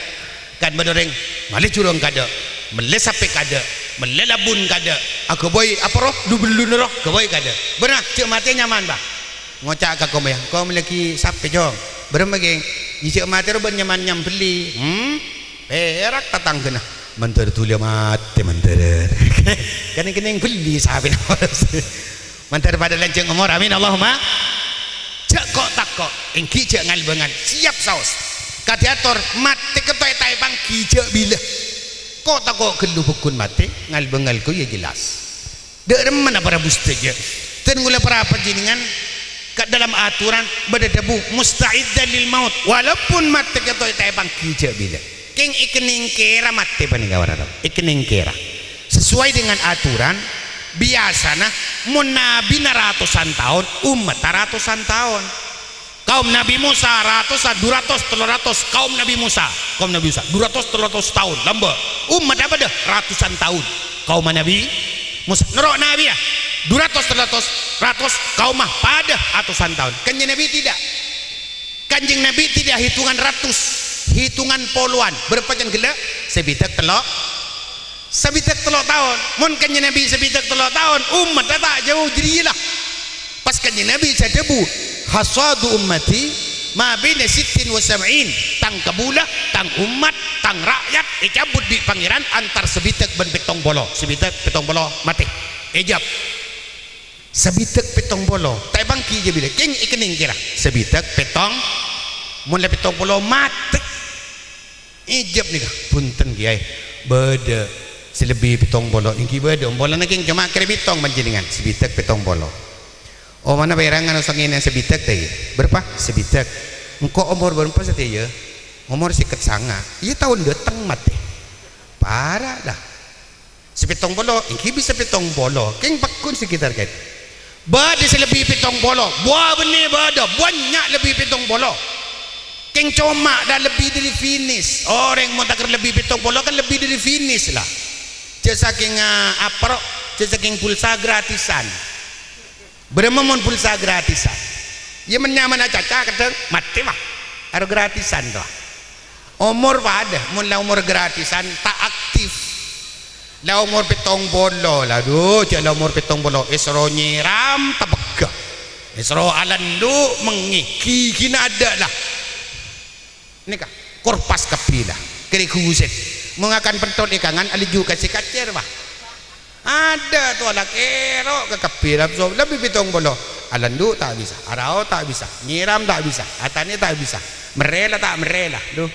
Kan bâdâ orèng ngalè jhurâng kaadâ', mellè sapè kaadâ', mellè labun kaadâ', aghâbây apa rowa, du-belluna rowa, ghâbây kaadâ'. Bârâmma jhâ' matè nyaman, Pa'? Ngoca' ka kompoyya, "Engko' mellèaghi sapè, Cong." "Bârâmma, Kèng?" "Iyâ jhâ' matè rowa bân nyaman-nyaman bellè." Hmm? Pèrak tatangghâna. Mandhâr dhuli matè, mandhâr. Kèng-kèng bellè sapèna. Mandhâr padâ lanjhâng omor. Amin, Allahumma. Ènggi jhâ' ngal-bângal, siap saos. Kadhi ator, matè kèto' è taèpanggi jhâ' bilâ. Ko' tako' ghâllu bhâghun matè, ngal-bângal ko' ya jelas. Dâ' remmana para bhustè jâ. Dân kaulâ para panjhennengngan, ka dalam aturan bâdâ dhâbu, "Musta'iddan lil maut." Walaupun matè kèto' è taèpanggi jhâ' bilâ. Kèng èkennèng kèra matè panèka, para rabu. Èkennèng kèra. Sesuai dengan aturan, biyasana mon nabina ratosan taon, ommatta ratosan taon. Kaum Nabi Musa ratosan, du ratos, tello ratos, kaum Nabi Musa, kaum Nabi Musa, du ratos, tello ratos taon, lambâ'. Ommatta bâdâ ratosan taon. Kaum Nabi Musa, noro' Nabi ya, du ratos, tello ratos, ratos, kaumma padâ atosan taon. Kanjeng Nabi tidak. Kanjeng Nabi tidak hitungan ratus, hitungan polowan. Bârâmpa can ghellâ'? Sabidhâk tello'. Sabidhâk tello' taon. Mon Kanjeng Nabi sabidhâk tello' taon, ommatta ta' jhâu jârèya la. Pas Kanjeng Nabi sè adhâbu, "Hasadu ummati ma baina sittin wa sab'in." Tang kabulâ, tang ommat, tang ra'yat ècabut bi' Pangèran antar sabidhâk bân pèttong polo. Sabidhâk pèttong polo matè. Èjâb. Sabidhâk pèttong polo. Taèpanggi jhâ' bilâ. Kèng èkennèng kèra. Sabidhâk pèttong. Mon la pèttong polo matè. Èjâb nèka. Bhunten, Kèyaè. Bâdâ sè lebbi pèttong polo. Ènggi bâdâ. Polana kèng coma kèra pèttong panjhennengngan. Sabidhâk pèttong polo. Omana pèrangan osangèna sabidhâk, ta' iyâ? Bârâmpa? Sabidhâk. Engko' omor bârâmpa satèya? Omor sèket sanga'. Iyâ, taon dâteng matè. Para' la. Sapèttong polo, ènggi bisa pèttong polo. Kèng pagghun sekitar kèn. Bâdâ sè lebbi pèttong polo. Bâ bânnè bâdâ, bânnya' lebbi pèttong polo. Kèng coma dâ' lebbi dâri finish. Orèng mon taker lebbi pèttong polo kan lebbi dâri finish la. Jhâ' sakèng, ah, apa ro? Jhâ' sakèng pulsa gratisan. Bârâmma mon pulsa gratisan? Iyâ, mon nyamana caca kadhâng matè, wah. Aro gratisan, toh. Omor padâ, mon la omor gratisan, ta' aktif. La omor pèttong polo, la, dhu, jhâ' la omor pèttong polo, èsoro nyèram, tapegghâ. Èsoro alandu', mengngè, ghighina adâ', la. Nèka, korpas kabbhi, la. Kèrè ghuset. Mon ngakan penthol è kangan, alèjju ka sè kacèr, wah. Adâ' towa la kèro' ka kabbhi, la, so-, lebbi pèttong polo. Alandu' ta' bisa, arao ta' bisa, nyèram ta' bisa, atanè ta' bisa, merrè la ta' merrè la. Dhu.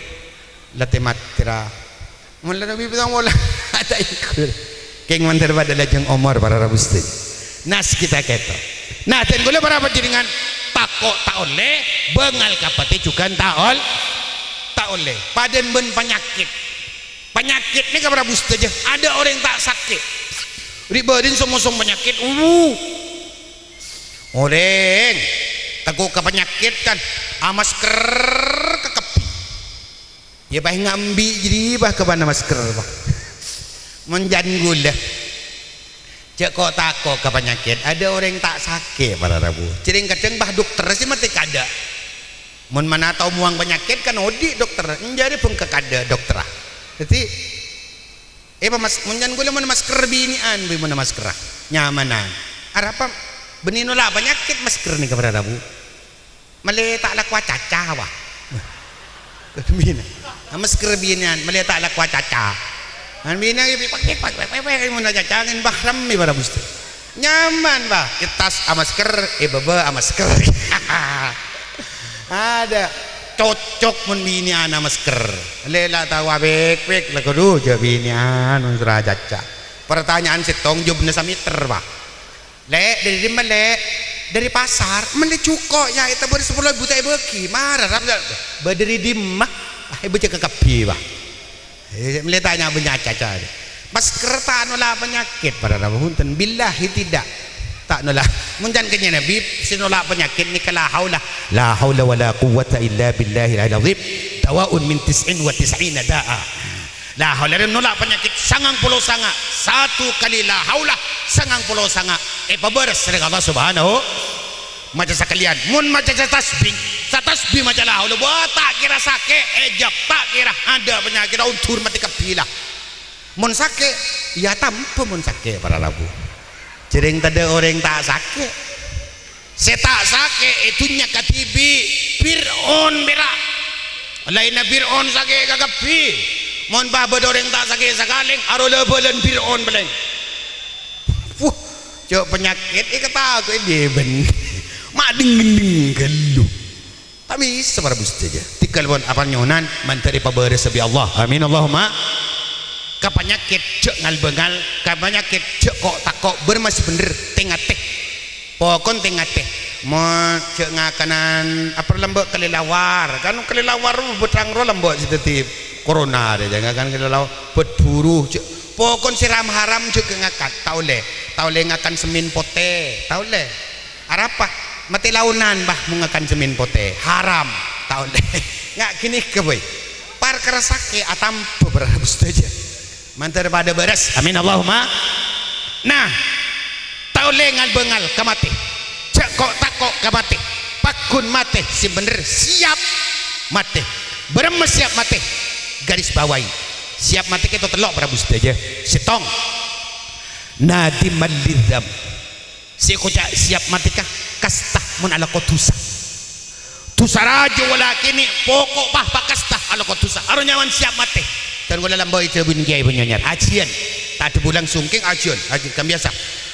La tè matèra. Mon la lebbi pèttong polo, ta' ènggur. Kèng mandhâr padâ lajâng omor, para rabu sadhâjâ. Nas kita kèto. Nah, dân kaulâ para panjhennengngan tako' ta' ollè, bângal ka patè jhughân ta' ol-, ta' ollè. Padâna bân panyakèt. Panyakèt nèka para rabu sadhâjâ, adâ' orèng ta' sakè'. Ri' bâdâna song-mosong panyakèt, uh. Orèng tako' ka panyakèt kan, amasker ka kabbhi. Iyâ, bâ, ngambi' jârèya, bâ, kabâna masker, bâ. Mon dân kaulâ. Jhâ' ko'-tako' ka panyakèt, adâ' orèng ta' sakè', para rabu. Jhârèng kadhâng, bâ, dokter sè matè kadâ'. Mon mana tao mowang panyakèt, kan odi' dokter, ènjârè bengkak kadâ' dokterra. Dhâddhi, eh, pamas-, mon dân kaulâ mon masker binè'an, bâ, mon maskerra. Nyamanan. Arapa bânnè nola' panyakèt masker nèka, para rabu. Malè ta' lakowa caca, wah. Binè. Masker binè'an, malè ta' lakowa caca. Kan binè' pèk, pèk, pèk, mon caca ngèn bâ rammè para bustè. Nyaman, bâ. È attas amasker, è bâbâ amasker. Adâ'. Cocok mon binè'an amasker. Malè la tao apèk-pèk, la kodhu jhâ' binè'an, mon soro caca. Pertanyaan sèttong, jâwâbbhâ sameter, bâ. Lè', dâri dimma, Lè'? Dâri pasar. Mellè jhuko', yâ, ètabâr sapolo èbu ta' èbâghi. Mara, rap, bâ dâri dimma? Ah, èbâca ka kabbhi, bâ. Eh, mellè tanya bânnya' caca. Masker ta' nola' panyakèt, para rabu, bhunten. Billahi tidak. Ta' nola'. Mon can Kanjeng Nabi, sè nola' panyakèt nèka la haula. La haula wa la quwwata illa billahil aliyil azim. Dawa'un min tis'in wa tis'ina da'a. La haula, nola' panyakèt sangang polo sanga', satu kali la haula, sangang polo sanga', èpabârâs sareng Allah Subhanahu. Maca sakalèyan, mon maca satasbih, satasbih maca la haula, bâ, ta' kèra sakè', èjâb, ta' kèra adâ' panyakèt, ondur matè kabbhi la. Mon sakè', yâ tampa mon sakè', para rabu. Jhârèng tadâ' orèng ta' sakè'. Sè ta' sakè' è dhunnya kadhibi', Fir'aun pèra'. Laènna Fir'aun sakè' kakabbhi. Mon bâ bâdâ orèng ta' sakè' sakalèng, aro la-bâlâna Fir'aun palèng. Wuh, jhâ' panyakèt èkatako'è dhibân. Ma' dheng-ngenneng ghâllu. Bisa, para rabu sadhâjâ. Tèngghâl pon apa nyonan, mandhâr èpabârâs bi' Allah. Amin, Allahumma. Ka panyakèt jhâ' ngal-bângal, ka panyakèt jhâ' ko'-tako', bârâmma sè bhendher, tè-ngatè. Pokon tè-ngatè. Mon jhâ' ngakanan, apa lambâ' kalèlawar. Kan kalèlawar bâdhâng rowa lambâ' sè dhâddhi corona, jhâ' ngakan kalèlawar, bât buru, jhâ', pokon sè ram-haram jhâ' ngakan. Ta' ollè. Ta' ollè ngakan semmèn potè. Ta' ollè. Arapa? Matè laonan, bâh, mon ngakan semmèn potè. Haram. Ta' ollè. Nga' ghânèka, boy. Parkara sakè' atamba, para rabu sadhâjâ. Mandhâr padâ bârâs. Amin, Allahumma. Nah, ta' ollè ngal-bângal ka matè. Jhâ' ko'-tako' ka matè. Pagghun matè sè bhendher, siap matè. Bârâmma siap matè? Garis bawahi. Siap matè kèto tello', para rabu sadhâjâ. Sèttong. Nadiman lidzam. Sè èkoca' siap matè ka-, kasta mon alako dhusa. Dhusa rajâ wala kènè', poko' pa-, pakasta alako dhusa. Aro nyaman siap matè. Dân kaulâ lambâ' èdhâbuna Kèyaè Banyuanyar. Ajiyân. Ta' dhâbu langsung, kèng ajiyân. Ajiyân kan biyasa.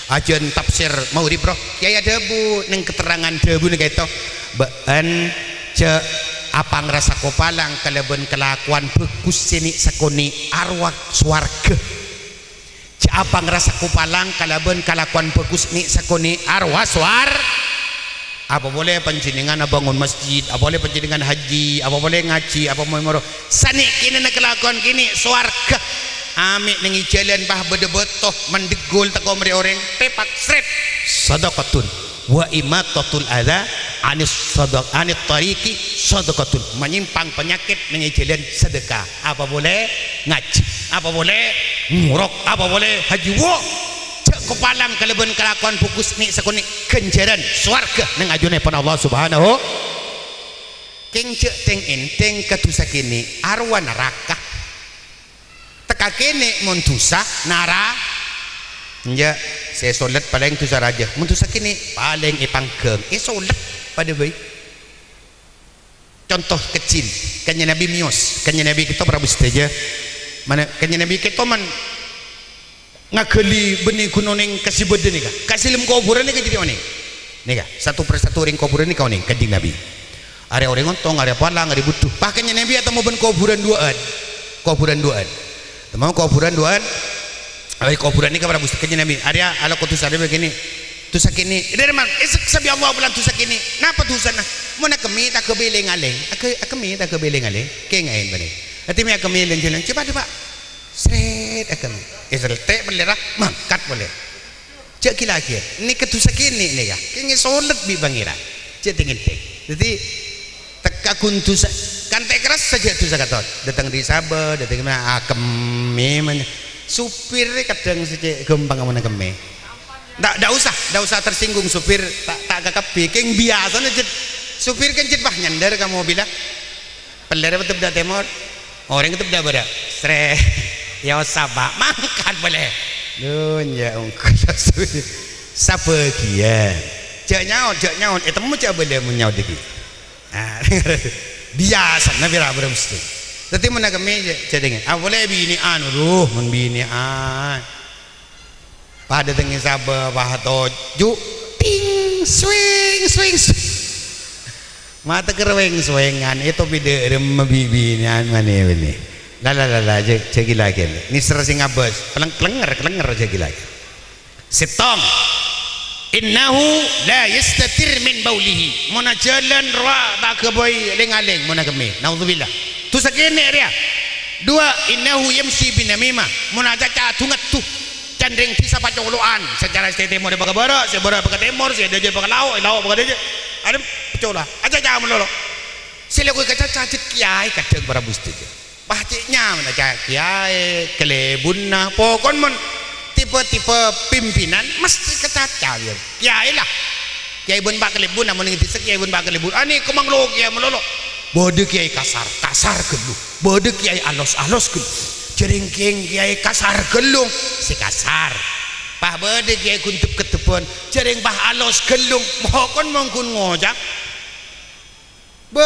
Ajiyân tafsir maghrib, bro. Kèyaè adhâbu neng keterangan dhâbuna kèto. Bâ'ân jhâ' apangrasa kopalang kalabân kalakowan bhâghus sè nè' sakonè' arwah sowarghâ. Jhâ' apangrasa kopalang kalabân kalakowan bhâghus nè' sakonè' arwah sowar-, apa polè panjhennengngan abângon masjid, apa polè panjhennengngan haji, apa polè ngajhi, apa mon moro. Sanè' kènè'na kalakowan kènè' sowarghâ. Amè' neng è jhâlân bâh bâdâ bâto, mandheggul tako' marè orèng, tèpak, sret. Shadaqatun. Wa imatatul adza anis shadaq-, anit thariqi shadaqatun. Manyèmpang panyakèt neng è jhâlân sadhâka. Apa polè ngajhi, apa polè ngorok, apa polè haji, wo. Jhâ' kopalang kalabân kalakowan bhâghus nè' sakonè' ghânjhârân sowarghâ neng ajunanèpon Allah Subhanahu. Kèng jhâ' tèng-èntèng ka dhusa kènè' arwah naraka. Tèka kènè' mon dhusa nara-, enjâ', sè solet palèng dhusa rajâ. Mon dhusa kènè' palèng èpangghâng, èsolet padâ bhâi. Conto kecil, Kanjeng Nabi mèyos, Kanjeng Nabi kèto para rabu sadhâjâ. Mana Kanjeng Nabi kèto man ngaghâli bânnè ghun onèng kasè bâdâ nèka. Kasè lem kobhurân nèka jadi onèng. Nèka, satu persatu orèng kobhurân nèka onèng Kanjeng Nabi. Arè orèng ontong, arè palang, arè budhu. Pas Kanjeng Nabi atemmo bân kobhurân duwâ'ân. Kobhurân duwâ'ân. Temmo kobhurân duwâ'ân. Arè kobhurân nèka para rabu sadhâjâ Kanjeng Nabi. Arèya alako dhusa rèya bâghinè. Dhusa kènè'. Dhâri man, èseksa bi' Allah bulân dhusa kènè'. Napa dhusana? Mon akemmè ta' ghâbây lèng-alèng. Akè-, akemmè ta' ghâbây lèng-alèng. Kèng aèn bânnè. Ati mè' akemmè lèng-alèng. Coba, coba. Sret akemmè. Èseltè' pellèra, mangkat polè. Jhâ' ghi-laghiyân. Nèka dhusa kènè' nèka. Kèng èsolet bi' Pangèran. Jhâ' tèng-èntèng. Dhâddhi, tèka ghun dhusa. Kan ta' èkarassa jhâ' dhusa katon. Dâteng dâri Sabâ, dâteng mè' akemmè manyè. Supir kadhâng sè cè' ghâmpang mon akemmè. Ta', ta' osa, ta' osa tersinggung supir, ta', ta' kakabbhi. Kèng biyasana jhât, supir kan jhât, wah, nyandhâr ka mobilla. Pellèra tep dâ' tèmor, orèng tep dâ' bârâ'. Sret. Ya osa, Pak, mangkat polè. Dunnya ongghu. Sabâgiyân. Jhâ' nyaot, jhâ' nyaot. Ètemmo jhâ' abâlâ mon nyaot dhâggi'. Ah, biyasana pèra' bârâ' mestè. Dhâddhi mon akemmè jhâ', jhâ' dhingèn. Apa polè binè'an, aduh, mon binè'an. Pas dâteng è Sabâ, pas toju', ting, swing, swing, swing. Matè kerweng-swengan, èto bidâ remma bi-, binè'an manè bânnè. La, la, la, la, jhâ', jhâ' ghi-laghiyân. Nèser sè ngabâs, kleng-, klenger, klenger, jhâ' ghi-laghiyân. Sèttong. Innahu la yastatir min baulihi. Mon ajhâlân rowa ta' ghâbây lèng-alèng mon akemmè. Naudzubillah. Dhusa kènè' rèya. Duwâ', innahu yamsyi bin namimah. Mon acaca adu-ngaddu. Can rèng dhisa pacolo'an, sacara sè tèmor bâ' ka bârâ', sè bârâ' bâ' ka tèmor, sè dâjâ bâ' ka lao', lao' bâ' ka dâjâ. Adem, pacola'. Acaca malolo. Sè lèkoi kacaca jhât kèyaè kadhâng para rabu sadhâjâ. Pas cè' nyaman acaca kèyaè, kalèbunna, pokon mon tipe-tipe pimpinan mestè kacaca, ya. Kèyaè la. Kèyaè bân pa' kalèbun, amon neng dhisa kèyaè bân pa' kalèbun. Anè komang lo kèyaè malolo. Bâdâ kèyaè kasar, kasar ghâllu. Bâdâ kèyaè alos, alos ghâllu. Jhârèng kèng kèyaè kasar ghâllu, sè kasar. Pas bâdâ kèyaè ghun dhep-kedhebbhân, jhârèng pas alos ghâllu. Pokon mon ghun ngoca'. Bâ,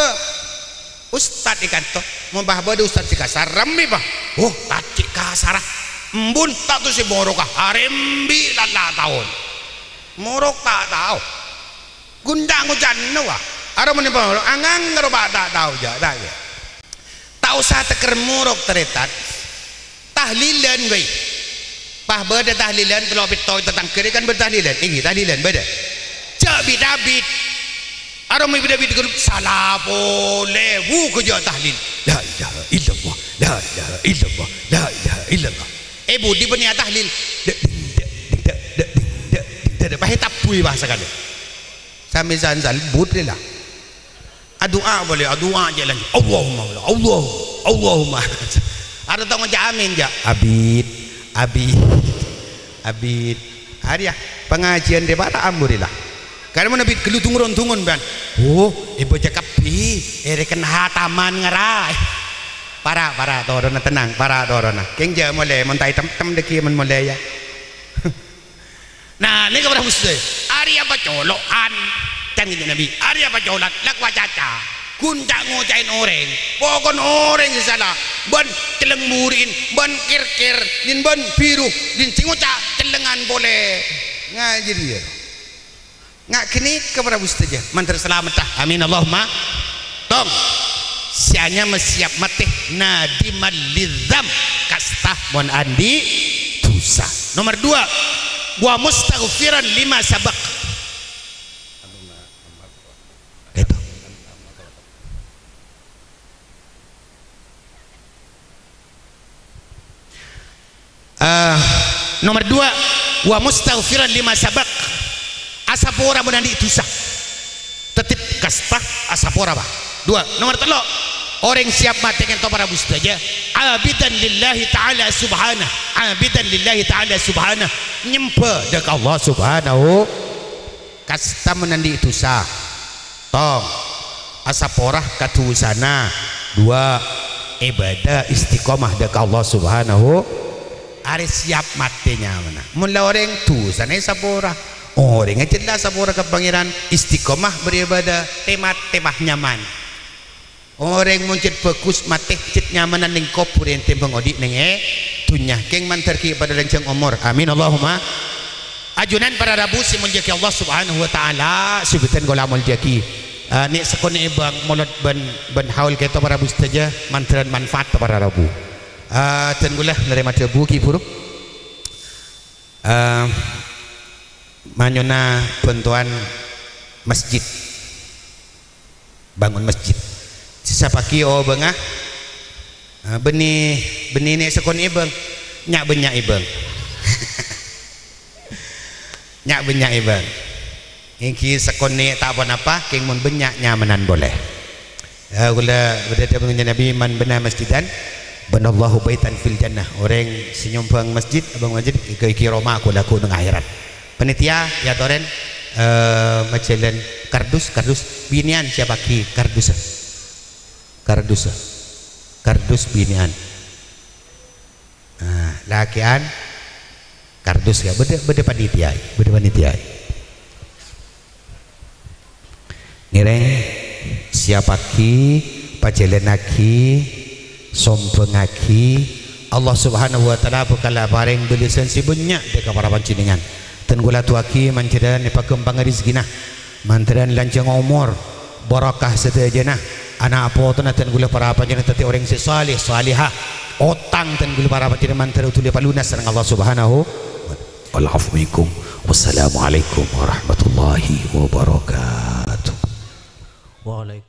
ustad è kanto, mon pas bâdâ ustad sè kasar, rammè, bâ. Oh, ta' cè' kasara. Embun, ta' tao sè moroka. Arèmbi' la-, la taon. Morok ta' tao. Ghun ta' ngocanna, wa. Arowa mon pangaro, angang karo pa' ta' tao, jâ', ta' jâ'. Ta' osa tèkèr morok, tarètan. Tahlilan, bhâi. Pas bâdâ tahlilan, tello' pètto' tatangghâ rè kan bâdâ tahlilan. Èngghi, tahlilan, bâdâ. Jâ' bit-abit. Arowa mon bit-abit ghâllu, sala polè. Wu, ghâjâ tahlil. La ilaha illallah. La ilaha illallah. La ilaha illallah. È budi bânnè atahlil. Dek, ding, dek, ding, dek, dek, ding, dek, ding, dek, dek. Pas ètabbhuwi, pas sakalè. Samè san-, salbut rè la. Adu'a polè, adu'a jâ' lanjut. Allahumma, Allah, Allahumma. Arè tao ngoca' amin, jâ'. Abit, abit, abit. Arèya, pangajiân rè para' ambu rè la. Karè mon abit ghâllu dungon-dungon, bân. Oh, èbâca kabbhi, èrèken hataman ngara. Para', para', toronna, tenang, para', toronna. Kèng jâ' molè, mon ta' ètem-tem dhâggi' mon molè, yâ. Nah, nèka para' bhustè. Arèya pacolo'an. Cangèna Nabi. Arèya pacolo'an. Lak wacaca. Ghun ca'-ngoca'èn orèng. Pokon orèng sè sala. Bân cellèng buri'in. Bân kèr-kèr. Din bân biru. Din sè ngoca' cellengan polè. Ngajhâri, yâ. Nga' ghânèka para' bhustè jâ. Mandhâr salameddhâ. Amin. Allahumma. Tong. Sè anyama siyap matè nadiman lidzam, kasta mon andi' dhusa. Nomor dua, wa mustaghfiran lima sabaq. Gitu. Eh, nomor dua, wa mustaghfiran lima sabaq. Asapora mon andi' dhusa. Tetep kasta asapora, Pak. Dua, nomor tello'. Orèng siyap matè kento para' bhustè jâ. Abidan lillahi ta'ala subhanahu. Abidan lillahi ta'ala subhanahu. Nyembhâ dâ' ka Allah Subhanahu. Kasta mon andi' dhusa. Tong, asapora ka dhusana. Dua, ibadah istiqomah dâ' ka Allah Subhanahu. Arè siyap matè nyamana. Mon la orèng dhusana èsapora. Orèngnga jelas sapora ka Pangèran, istiqomah beribadah, tè-matè pas nyaman. Orèng mon cè' bhâghus matè, cè' nyamana neng kobhurân tèmbhâng odi' neng è dhunnya. Kèng mandhâr ghi' padâ lanjhâng omor. Amin, Allahumma. Ajunan para rabu sè èmoljâ'aghi Allah Subhanahu wa Ta'ala, sè bhâdhân kaulâ moljâ'aghi. Eh, nè' sakonè' è bâng molod bân, bân haul kento para rabu sadhâjâ, mandhârân manfaat para rabu. Eh, dân kaulâ narèma dhâbu ghi' bhuru. Eh, manyona bhântowan masjid. Bangun masjid. Sè sapa ghi' obângnga? Ah, bânnè, bânnè nè' sakonè' è bâng. Nya'-bânnya' è bâng. Nya'-bânnya' è bâng. Èngghi sakonè' ta' ponapa, kèng mon bânnya' nyamanan polè. Ya, kaulâ bâdâ dhâbuna Nabi, "Man bana masjidan, banallahu baitan fil jannah." Orèng sè nyombhâng masjid, abâng masjid, èngghi, èngghi roma ghu-lagghu neng akhèrat. Panitia, èyatorè, eh, majhâlân kardus, kardus binèyan sapa ghi' kardus. Kardus. Kardus binèyan. Nah, lakè'an kardus ya, bâdâ, bâdâ panitia, bâdâ panitia. Ngèrèng, siyapaghi, pajhâlânnaghi, sombhângngaghi, Allah Subhanahu wa Ta'ala bhâkal aparèng bâlâsân sè bânnya' dâ' ka para panjhennengngan. Dân kaulâ du'aaghi manjhârân èpaghâmpangnga rejekkèna, mandhârân lanjhâng omor, barokah sadhâjâna, ana' potona dân kaulâ para panjhennengngan dhâddhi orèng sè saleh, salehah. Otang dân kaulâ para panjhennengngan mandhâr ollè èpalunès sareng Allah Subhanahu wa Ta'ala. Wal afu minkum. Wassalamualaikum warahmatullahi wabarakatuh. Waalaikum-